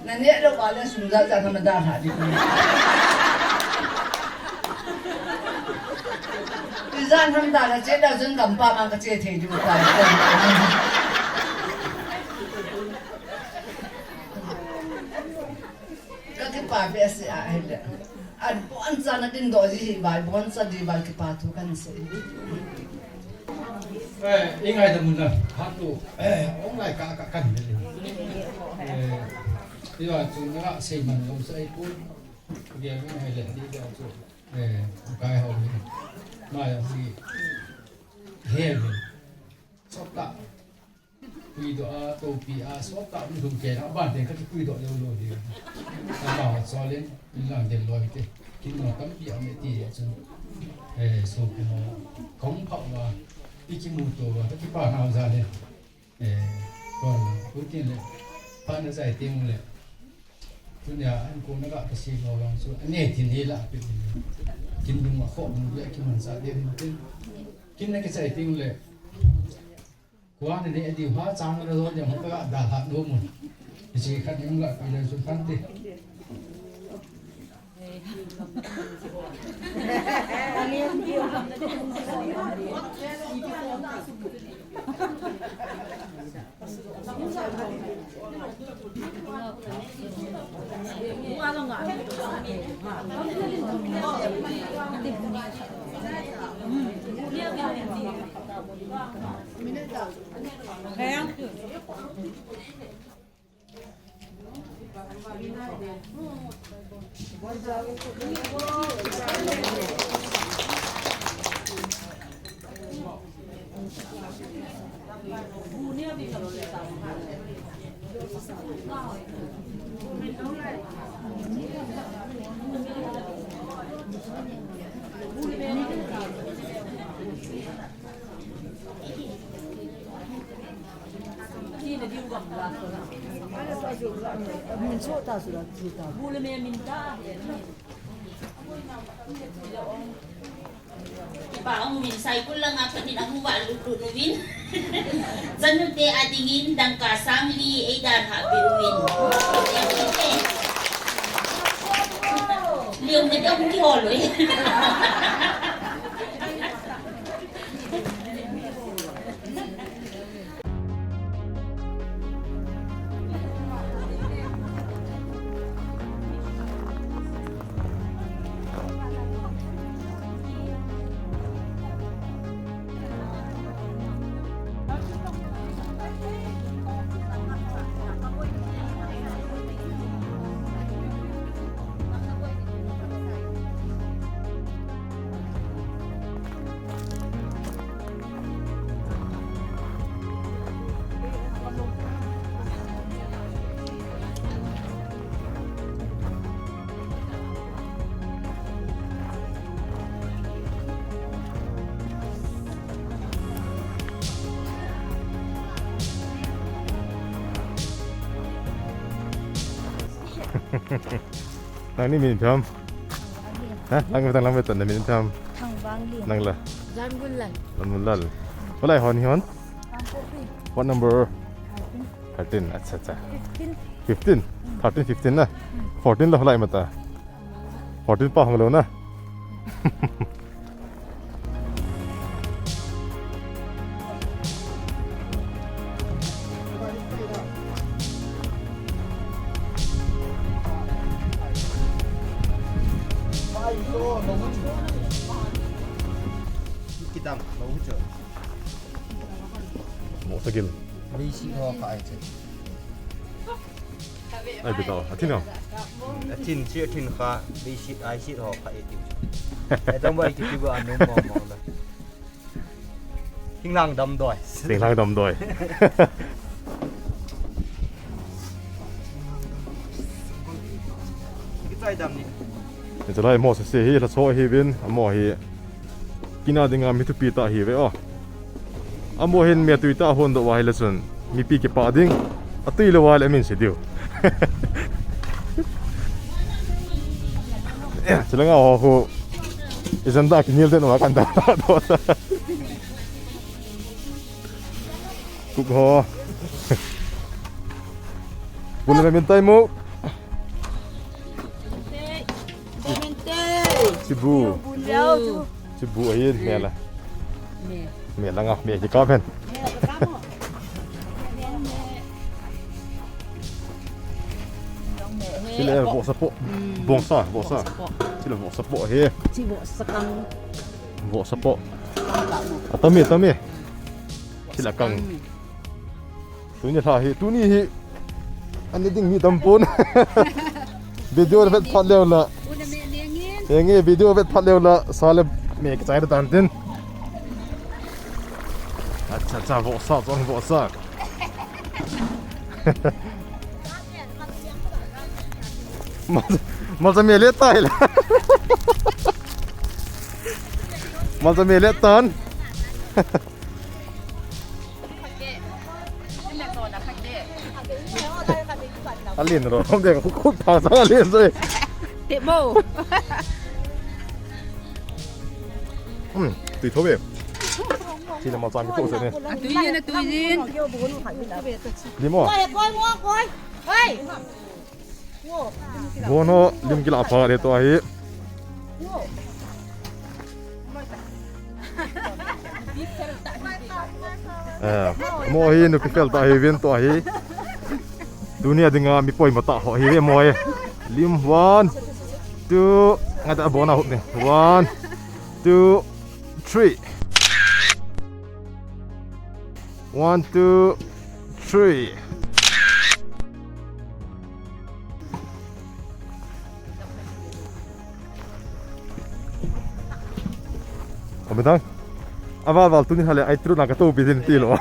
Na ne lo ba le sum ja ja na da ha di. Ti ja na da la che da jun gam pa mang ka che thei di ta. Ka kipa behseh a hi le. An bon cha na din doh ji hi bai, bon cha di bai kipa thu kan sei. Eh, i ngaidam un la, hat tu, eh, ong lai ka, ka, kan le. Eh, i va chu na sei man lo sa i pu. Bia mi hai le, di bia chu. Eh, kai ho ni. Ma ya si. He le. Sop ta. Puidoh a, topi a, sop ta, mi thum ke na, ban te ka kipuidoh lou lou di. Ka ba wa so le, mi lang den loi te. Kin no tampi a me ti ya chu. Eh, so ke no, kong pha wa, i kimuto wa, ka kipa na wa ja le. Eh, kon, ku tin le, pa na jai ting le. Tunia, an ko na ga ka si lo long chu, an ne tin he la pi. Kin dung ma kho, mu ya ki man sa de tin. Kin na ki jai ting le. Kuan ni adi ha chang la ro de mo ka da ha no mo. Isi khat ni la pi le su kan te. Kipa ong min sai kul langa panin amu va lut lut uvin. Janute adingin dangka sang li ei dan ha pe uvin. Liu ne amu ki hol ui. Nangni min ipi ham? Ha? Lang ve tan, lang ve tan, na min ipi ham? Thangvanglin. Nang la? Jangunlal. Jangunlal. Hoilai hon hi hon? Kangpokpi. What number? Thirteen. Thirteen. Acha, acha. Fifteen. Fifteen? Mm. Thirteen, fifteen na. Fourteen lo lai mata. Fourteen pa hung lo na. Kidam, lo hu chu. Mo sagil. Ni si ho ka ai che. Ai, bit tao. A thin o. A thin, si a thin kha, bi sit, ai sit ho kha e tiu. E tong bai ki tiu ba anu mo mo la. Thinglang damdoi. Thinglang damdoi. Ki chai dam ni. Ni chalai mo se se hi la so hi bin, amo hi. Kina dinga mi thupi tah hi ve o. Amo hin mi atui tah hon doh uva ahile chun mipi kipah ding. Atui lou uva le min se diu. Chulanga ho khu. Isan da kinil den uva kan da doh ta. Kuk ho. Bula min tai mo. Chibu. Chibu ahi, mel a. Mel a nga, mel hi ka pen. Chule vohsa po. Bongsa, vohsa. Chule vohsa po he. Chi vohsa kang. Vohsa po. Atami, atami. Chule kang. Tuni lha hi, tuni hi. Ani ding mi tam pon. Video vet phat leu la. Enge video vet phat leu la. Sale me kichai tan tin. Acha, acha, vohsa, chong vohsa. Mal, mal sa mele tai la. Mal sa mele tan. Alin ro, hom de khu khu pa sa alin se. Te mo. Hmm, tui tho ve. Chi le ma chang ki to se ne. A tui yin, a tui yin. Di mo. Koi, koi mo, koi. Hei. Bono lim kila pha le to ahi. Eh, mo hi nupi fel ta hi vin to ahi. Tuni a dinga mi poimo ta ho hi ve mo hi. Lim one, two, ngata bona hop ni. One, two, three. One, two, three. Komitang. Aval val tuni hale ai tru na ka to pi din ti lo.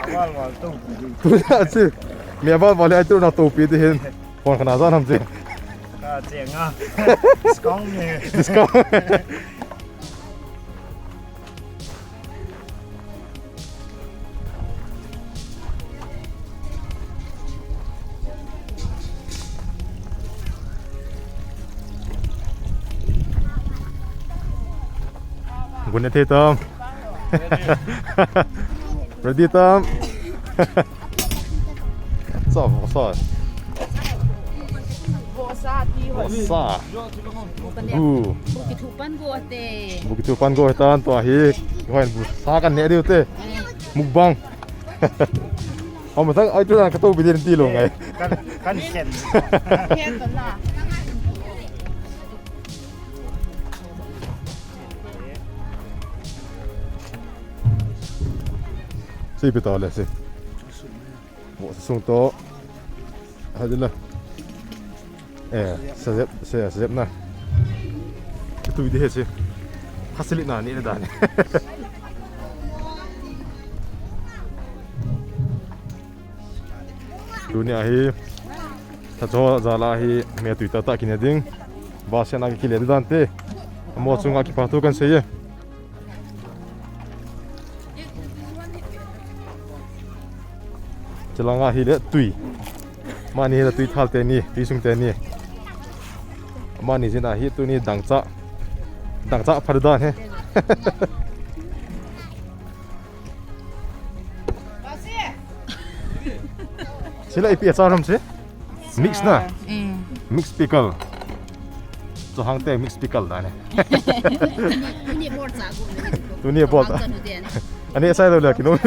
Aval val to pi din. Tuni a chi. Mi aval val ai tru na to pi din. Kon kana jan ham chi. Ka che nga. Discount me. Discount. Gun e thei tam. Ready tam. Sa, sa. Vohsa ti ho. Vohsa. Gu. Bu kithupan go te. Bu kithupan go tan to hi. Hoi bu sa kan ne diu te. Mukbang. Hom sang ai tu na ka to bi din ti lo ngai. Kan, kan sen. Ken to la. Si pi to le si. Vohsa sung to. Hai ding la. Eh, sa jep, sa, sa jep na. Tui di he si. Hasili na ni na dan. Tuni a hi. Thacho jal a hi mi tui tah tah kine ding. Ba se na ki le dan te. Mo chunga kipa thu kan sei e. Chalanga hi le tui. Mani hi le tui thal teni, tui sung teni. Mani jin a hi tuni dangcha. Dangcha phar dan he. Sila ipi a cha ram si? Mix na. Mm. Mix pickle. Chu hang te mix pickle da ne. Tuni bol cha gu ne. Tuni bol cha. Ani sai lo le kino.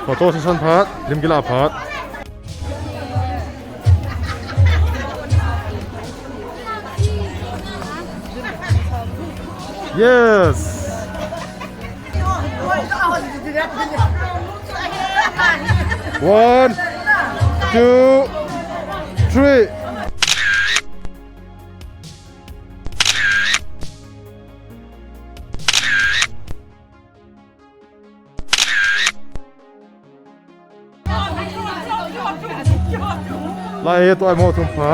Photo session phat, lim kila phat. Yes. One, two, three. Lai he to ai mo thum pha.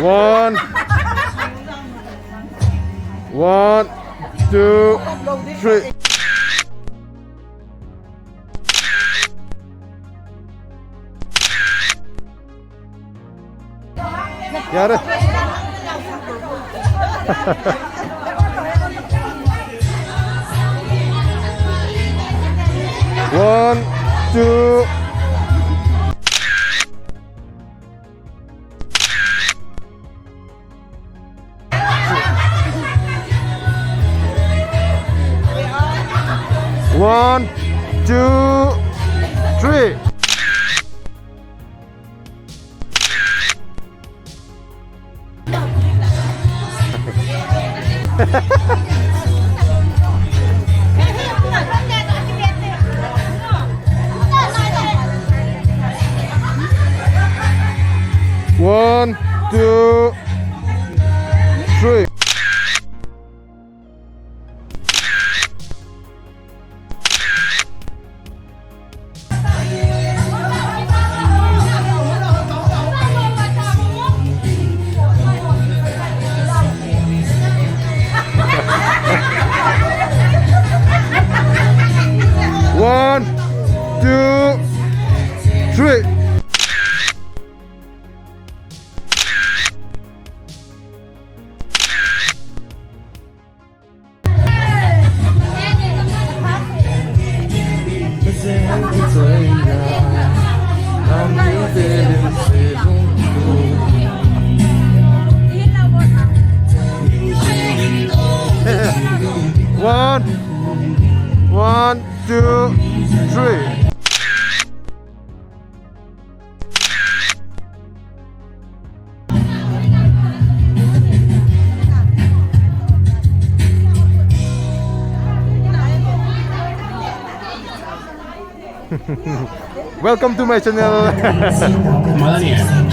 One. One, two, three. Yare. One, two. One, two, three. One, two, three. One, two, three. One, one, two, three. Welcome to my channel.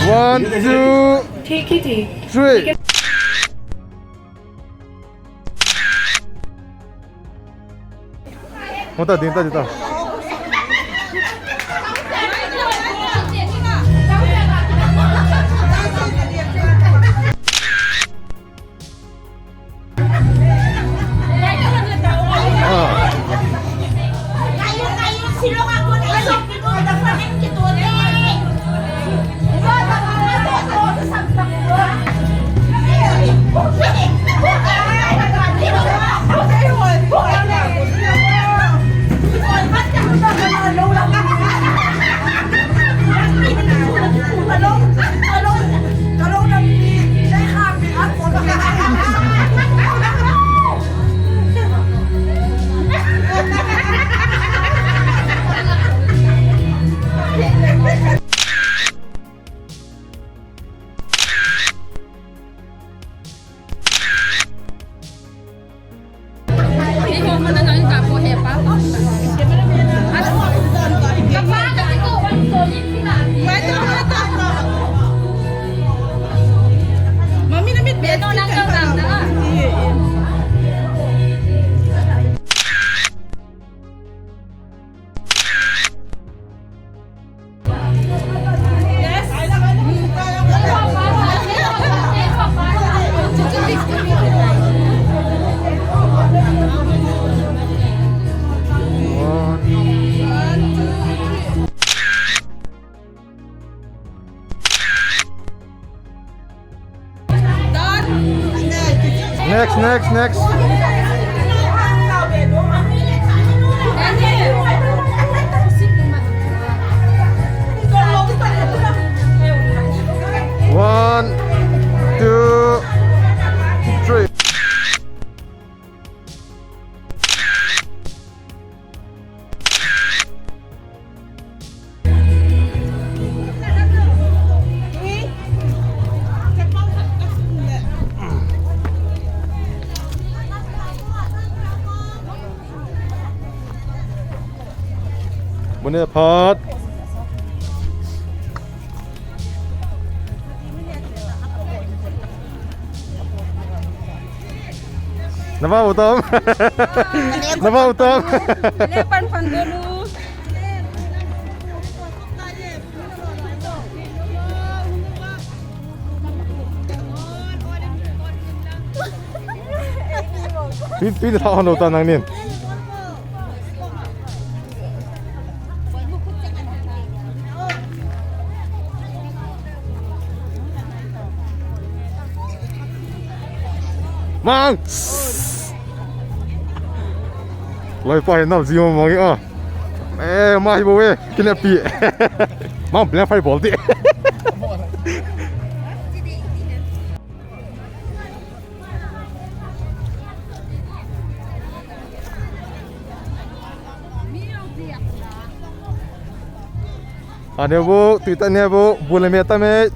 One, two, three. Hota, dinta, dinta. Next, next. One, two, three. Bune phat. Nava utam. Nava utam. Lepan pan dulu. Pi, pi, tha hon lo ta nang nin. Mang! Loi pa hin nau ji mo mo ngi a. Eh, ma hi bo we, kin a pi. Mang, bla fai bol ti. Ane bu, tuita ne bu, bu le me ta me.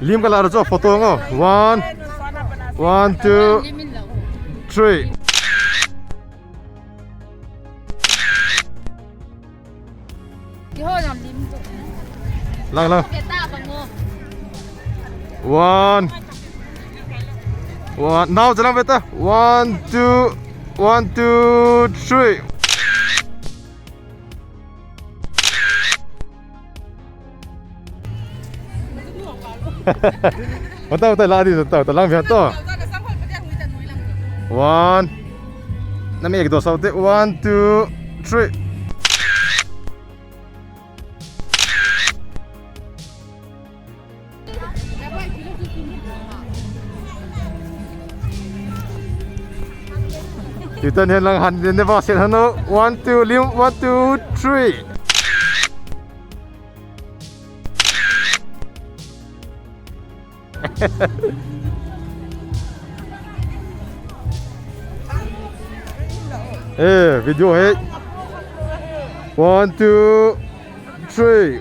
Lim kala ro cho photo ngo. One, one, two, three. Lang, lang. One. One. Now, jalan beta. One, two, one, two, three. Mata, mata, la di, mata, mata, lang biar to. One. Nami ek do saute. One, two, three. Titan hen lang han den ne ba sen hano. One, two, lim, one, two, three. Eh, video hai. One, two, three.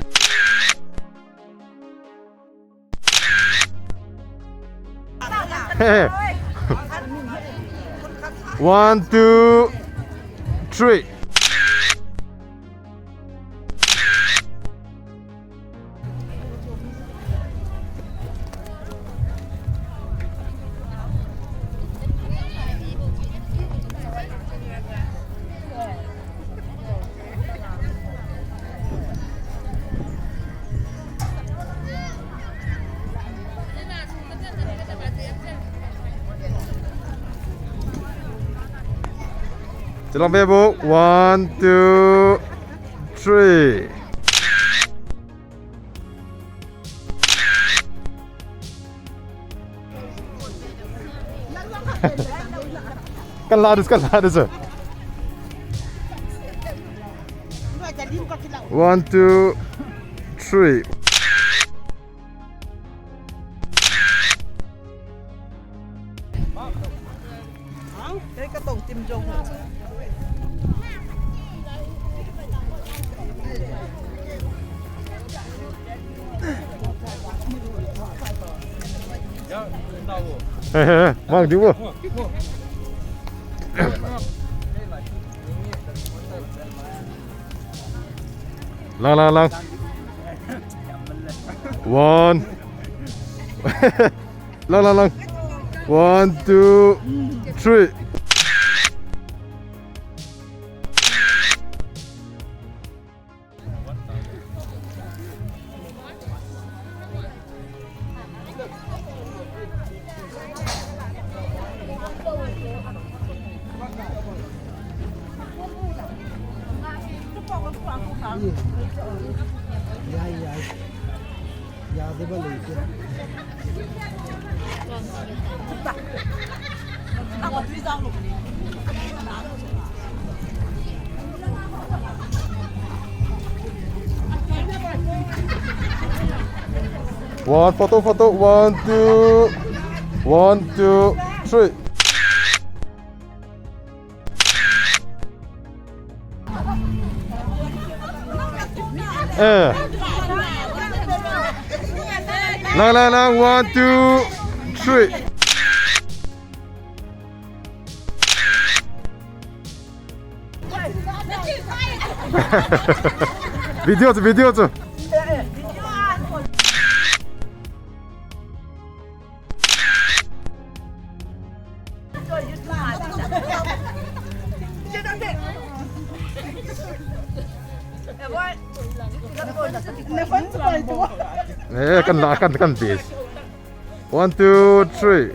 One, two, three. Chilang bebo, one, two, three. Kan la dus, kan la dus. One, two, three. He, he, he, mang di wo. Lang, lang, lang. One. Lang, lang, lang. One, two, three. Yai, yai. One, photo, photo. One, two. One, two, three. Eh. Lang, lang, lang. One, two, three. Video chu, video chu. Eh, kan la, kan, kan bis. One, two, three.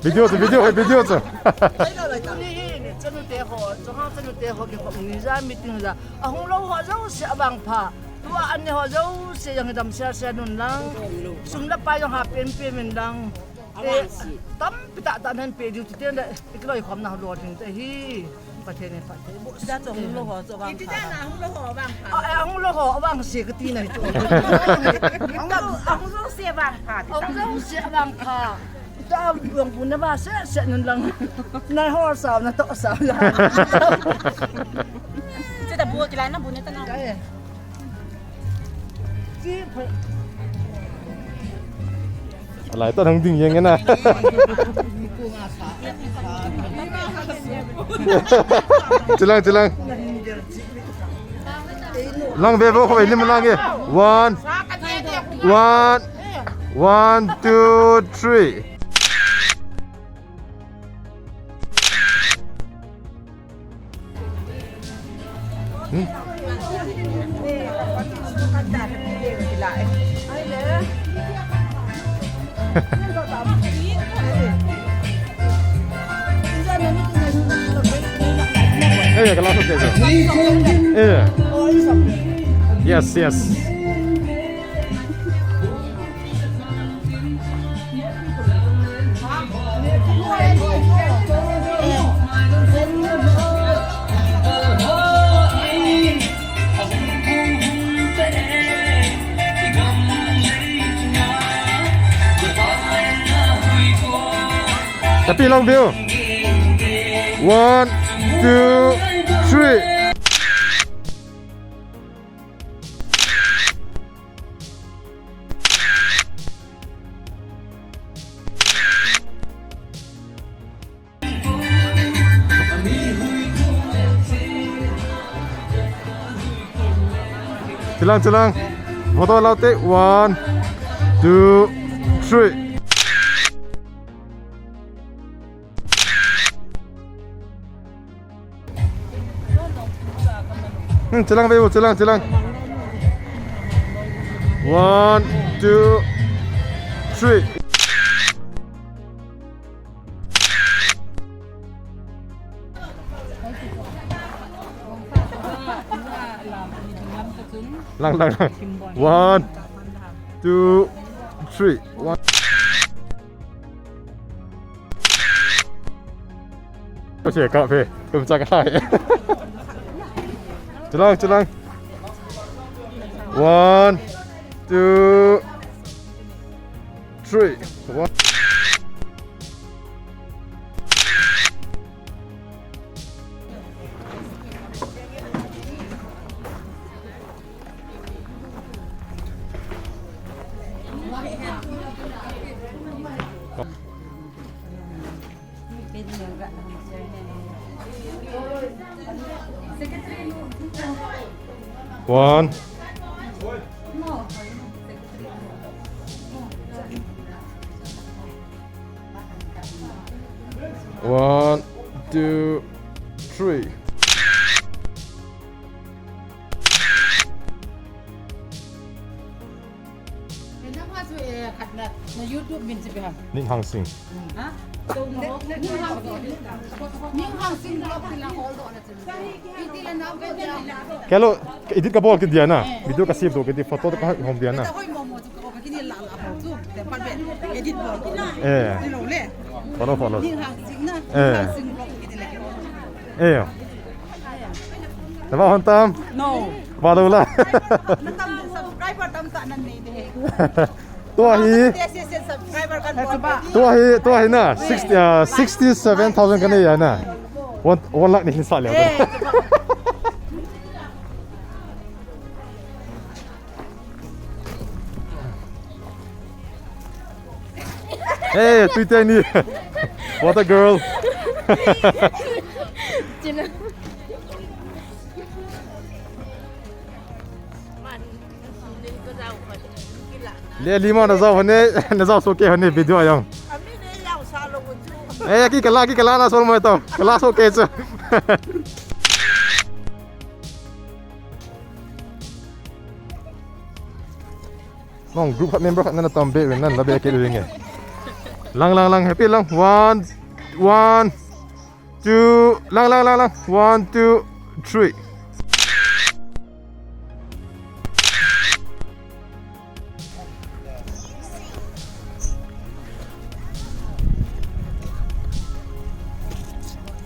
Video chu, video chu, video chu. Tuni hi, chanu te ho, chunga chanu te ho, kikhop ni ja, meeting ja. Ahung lou ho jouse avangpha. Tua an ne ho jouse jong hi damsel sel un lang. Sum le pai jong ha pen pen un lang. Eh, tampi tah tah nan pe diu ti ten le, i kiloikhomna ho lou ding te hi. Pathen in phatthei boh seh. Ahung lou ho chu avangpha. Ah, eh, ahung lou ho avangse kati nai chu. Ahung lou, ahung lou se avangpha. Ahung lou se avangpha. Tua buang bu na ba seh seh un lang. Na ho sao, na to sao lang. Chu ta bu kilai na bu ne ta na. Alai ta thang ding jeng na. Chilang, chilang. Lang ve vo, khoi lim lang e. One. One. One, two, three. Hmm? Eh, kalau tu, eh. Eh. Yes, yes. Happy long view. One, two, three. Chilang, chilang. Photo lau te. One, two, three. Hmm, chilang ve vo, chilang, chilang. One, two, three. Lang, lang, lang. One, two, three. One. Ko che ka phe, tum chak hai. Chilang, chilang. One, two, three. One. One. One, two, three. Nang ha chu, eh, khat na, na YouTube min chu ipi ham? Ning Hang Sing. Hmm. Ha? Kelo, edit kabol kit dia na. Video ka save doh kit, photo ka hom dia na. Eh. Follow, follow. Eh. Nava hon tam? No. Valo la. Natam subscriber tam ta nan nei de. Tua hi. Yes, yes, yes, subscriber kan bol. Tua hi, tua hi na. Sixty, uh, sixty-seven thousand ka nei ya na. One, one lakh ni sa le. Eh, Hey, Twitter ni. What a girl. Le lima na zau hone, na zau soke hone video ayong. Eh, ki kala, ki kala na sol mo ito. Kala soke chu. Nong group khat member khat nana tam be ven nan la be ke ring e. Lang, lang, lang, happy lang. One, one, two. Lang, lang, lang, lang. One, two, three.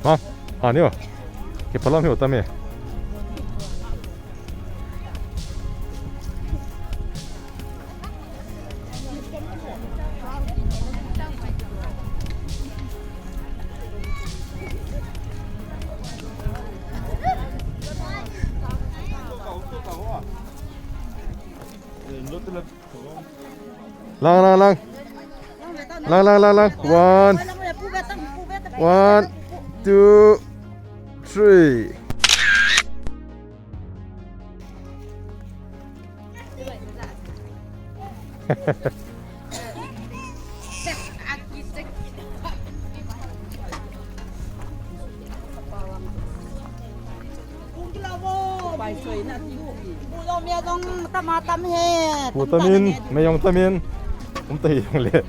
Ha, ha, ni wa. Ke palam hi utam e. Lang, lang, lang. Lang, lang, lang, lang. One, one, two, three. Pu tamin, mei jong tamin. Um ta hi jong le.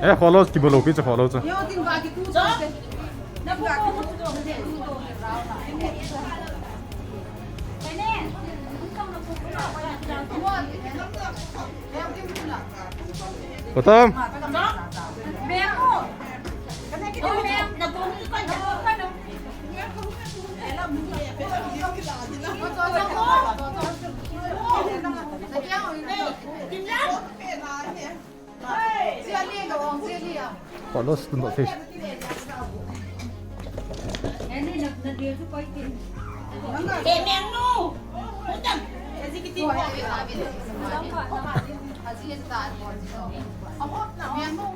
Eh, follow, ki bolo, ki follow chu. Utam. Follow student office.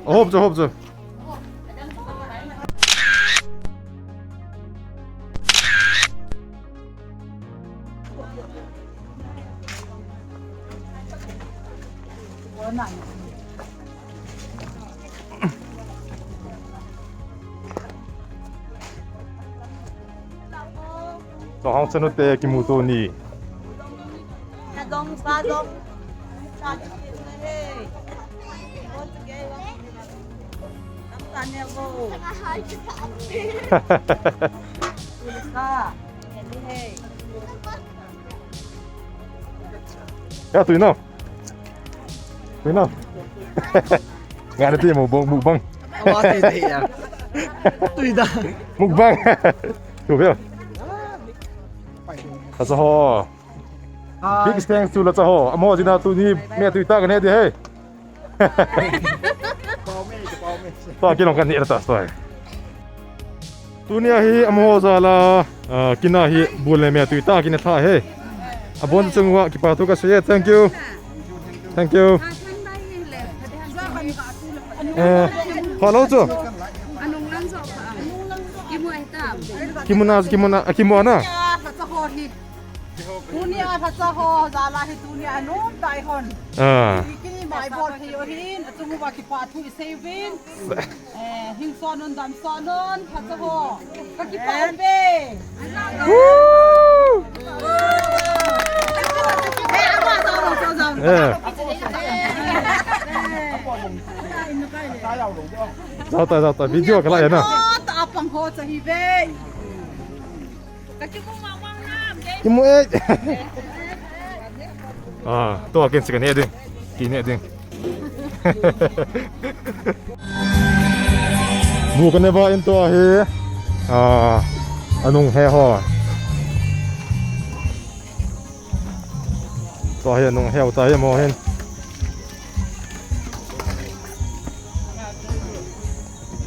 Hope chu, hope chu. Chong hong chanu te kimu to ni. Adong sa dong. Sa dong he. Ang tanya ko. Sa. Hindi he. Ya, tui na. Tui na. Nga na ti mo bong mukbang. Awa ti ti ya. Tui da. Mukbang. Tu bia. Asa ho. Big thanks to la cha ho. Amo jina tu ni me tui ta ka ne de he. Tua kilong kan ni ta tua. Tunia hi amaho jal a, ah, kina hi bul le me tui ta kina tha he. Abon chung uva kipa thu kasei e. Thank you. Thank you. Eh, hello chu. Kimuna, kimuna, ah, kimuna. Tunia phacha ho jal a hi tunia nom tai hon. Ah. Kini mai bol thei u hin, achung uva kipa thu isei uvin. Eh, hing son un, dam son un, phacha ho. Ka kipa uve. Woo! Eh. Jao ta, jao ta, video ka la ya na. Ta pang ho cha hi ve. Kimu e. Ah, tua ken sika ne ding. Ki ne ding. Bu ka ne va in tua hi. Ah, anung he ho. Tua hi anung he ta hi mo hin.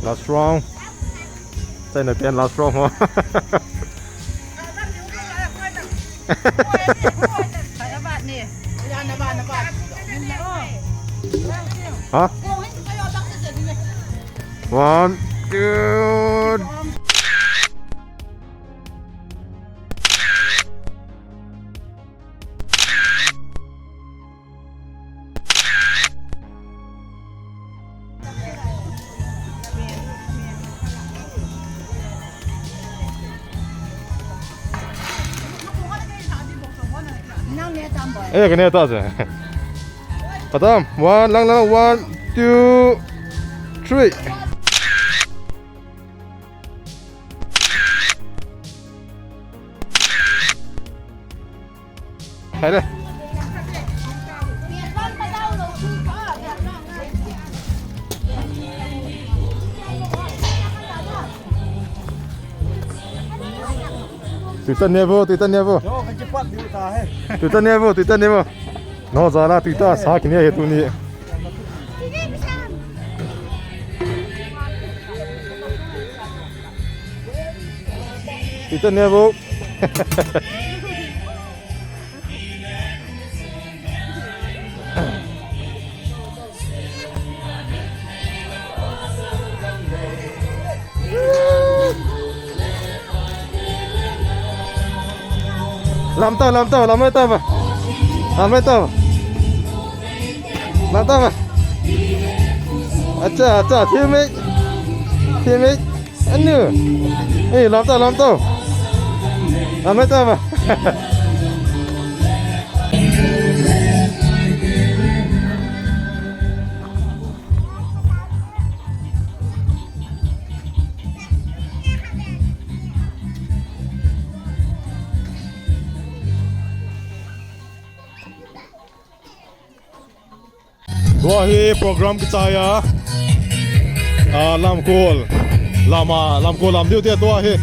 Last round. Chai na pen last round ho. Ha? One, two. Eh, kena atas eh. Patam, one, lang lang, one, two, three. Hai le. Tui ta nevo, tui ta nevo. Tui ta nevo, tui ta nevo. No, jala tui ta sa kini he tuni. Tui ta nevo. Lam tau, lam tau, lam mai tau ba. Lam mai tau. Lam tau ba. Acha, acha, teammate. Teammate. Anu. Eh, lam tau, lam tau. Lam mai tau ba. Tua hi program kichai a. Ah, lamkol. Lama, lamkol lam diu te tua hi.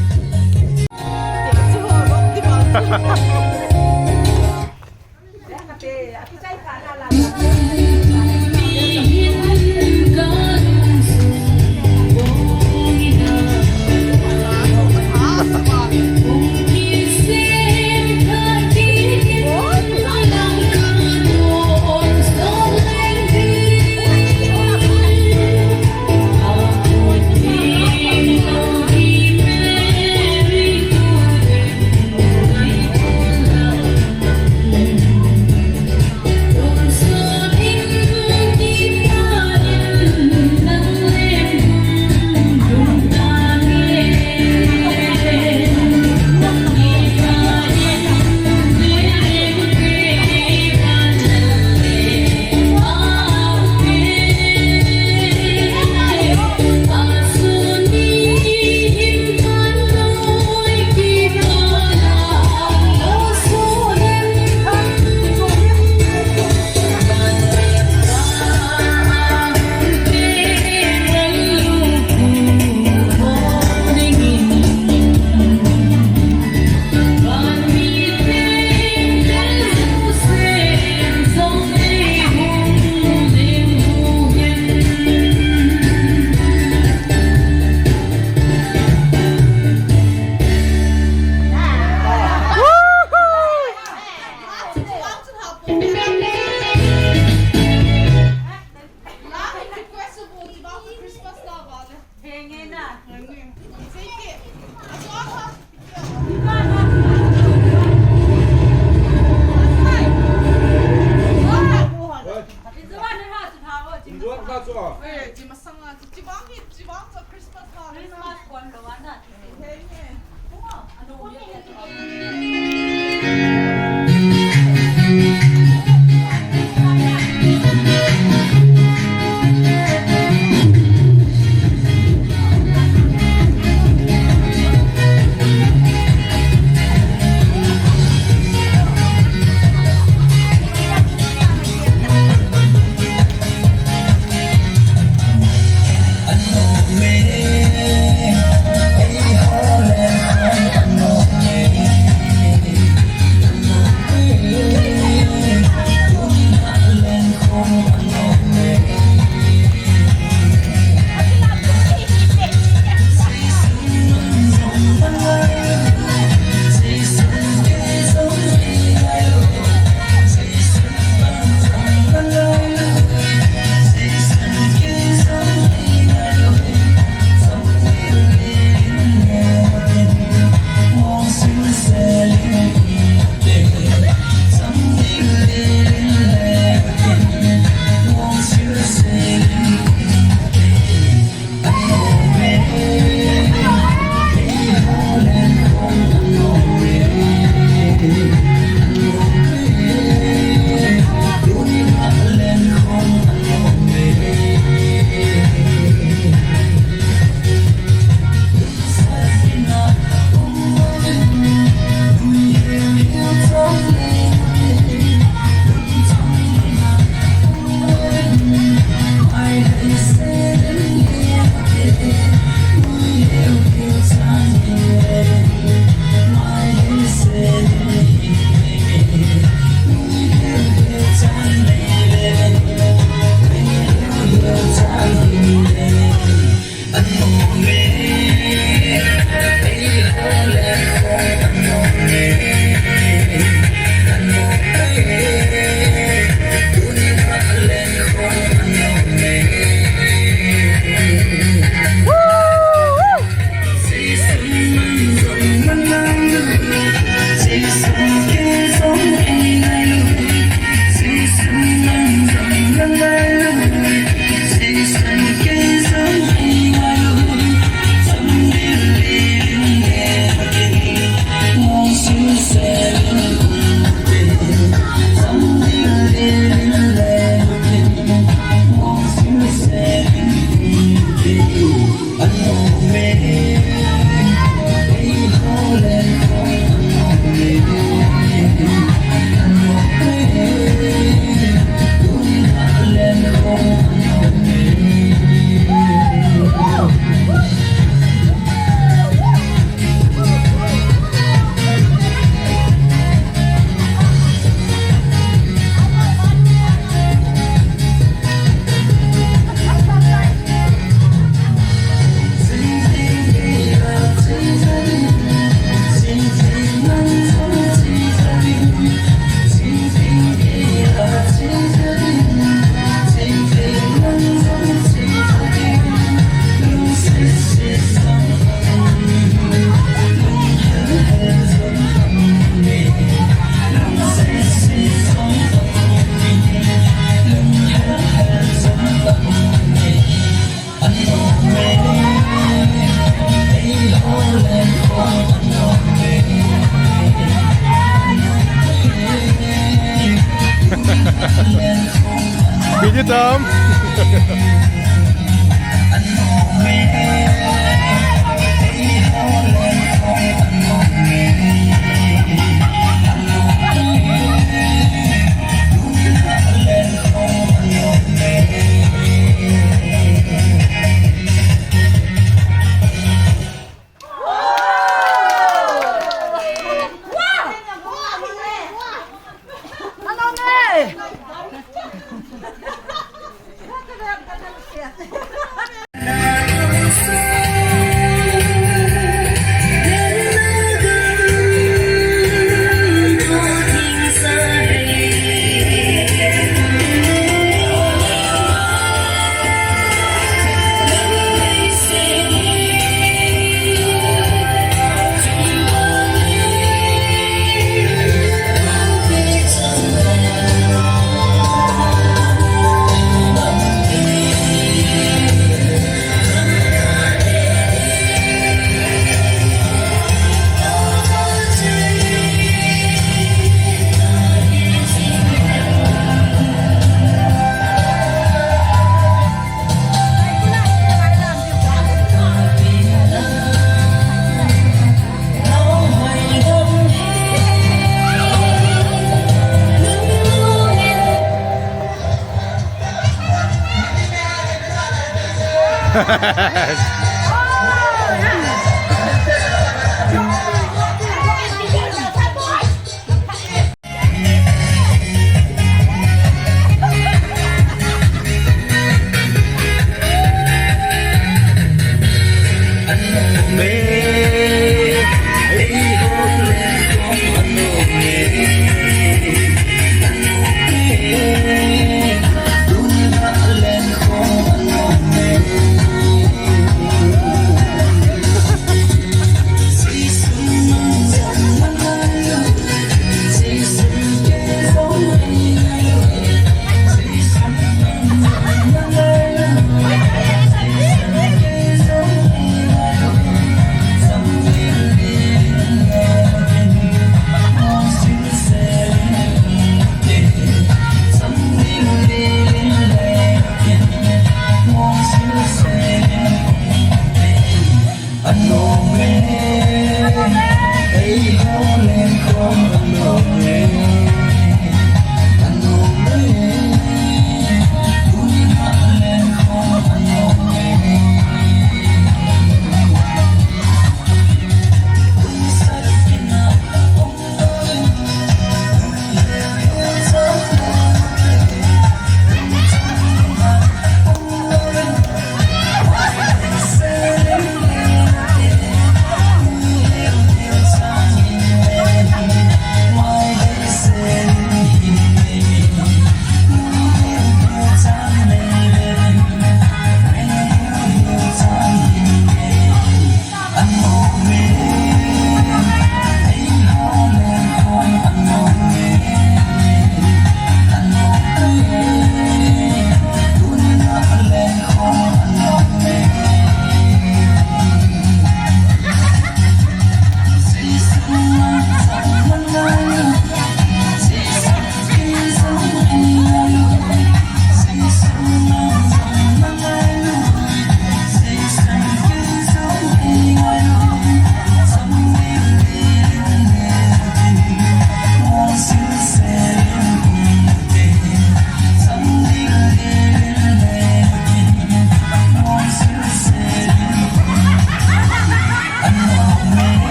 Tam.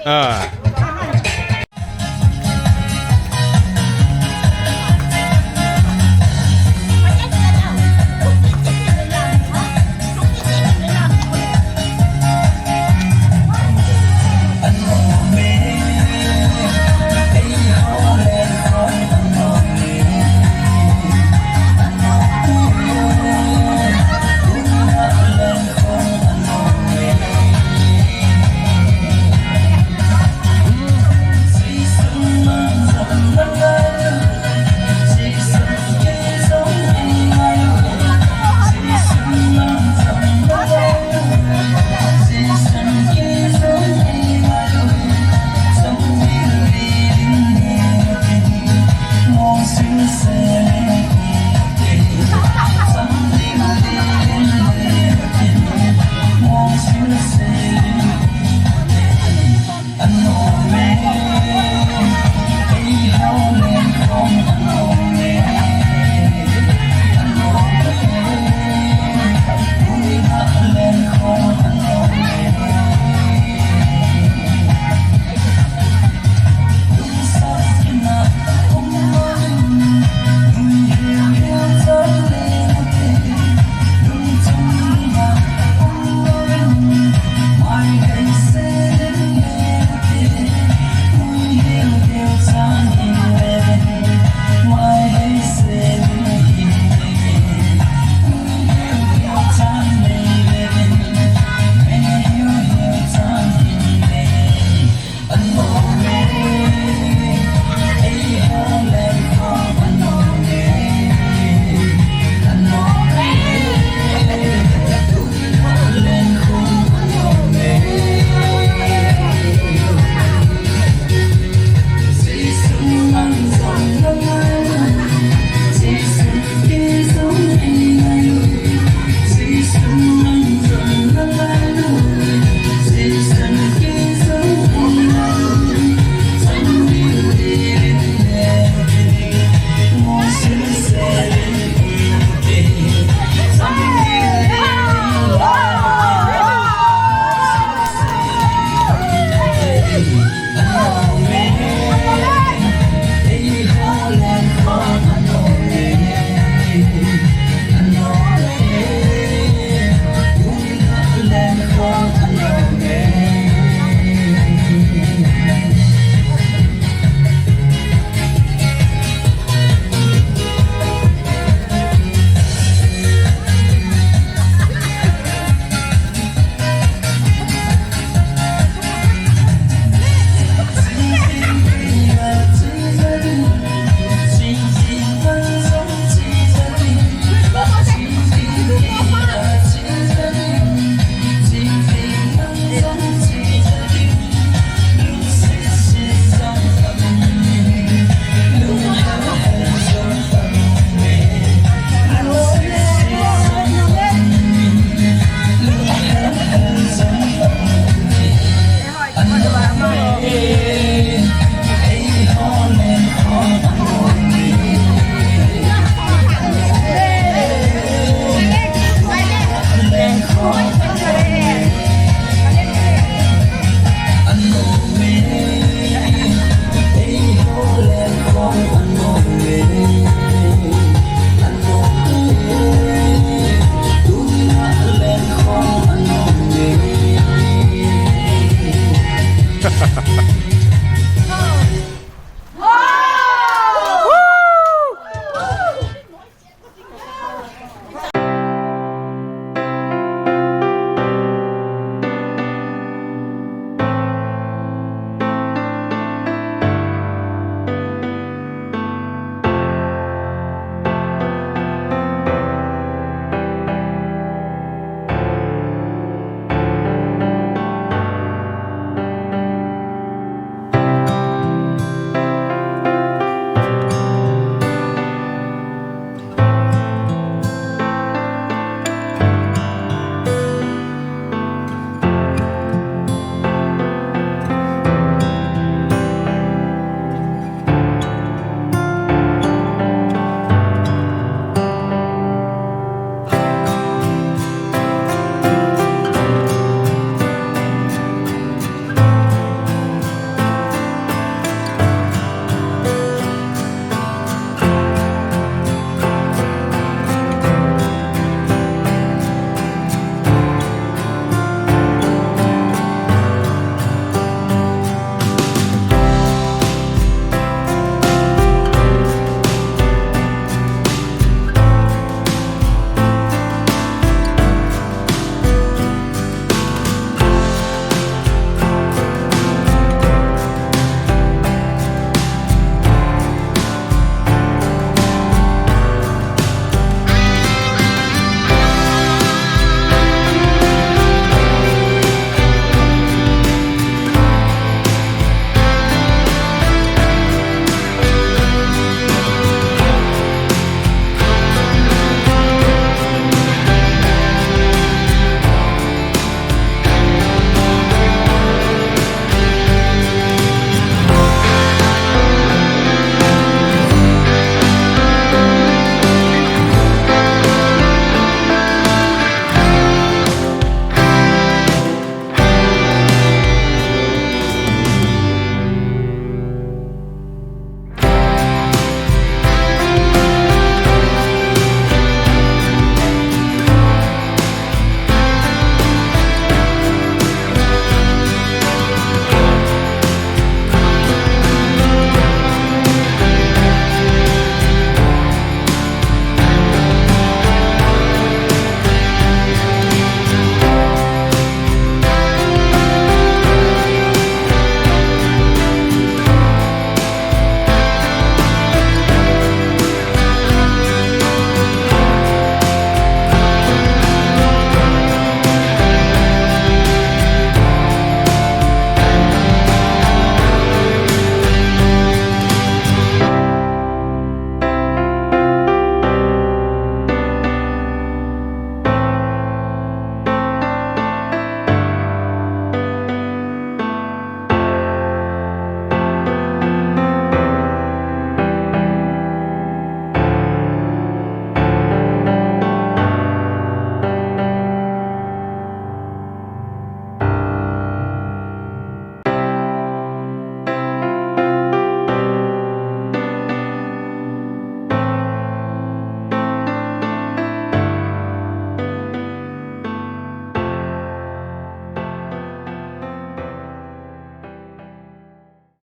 Ah.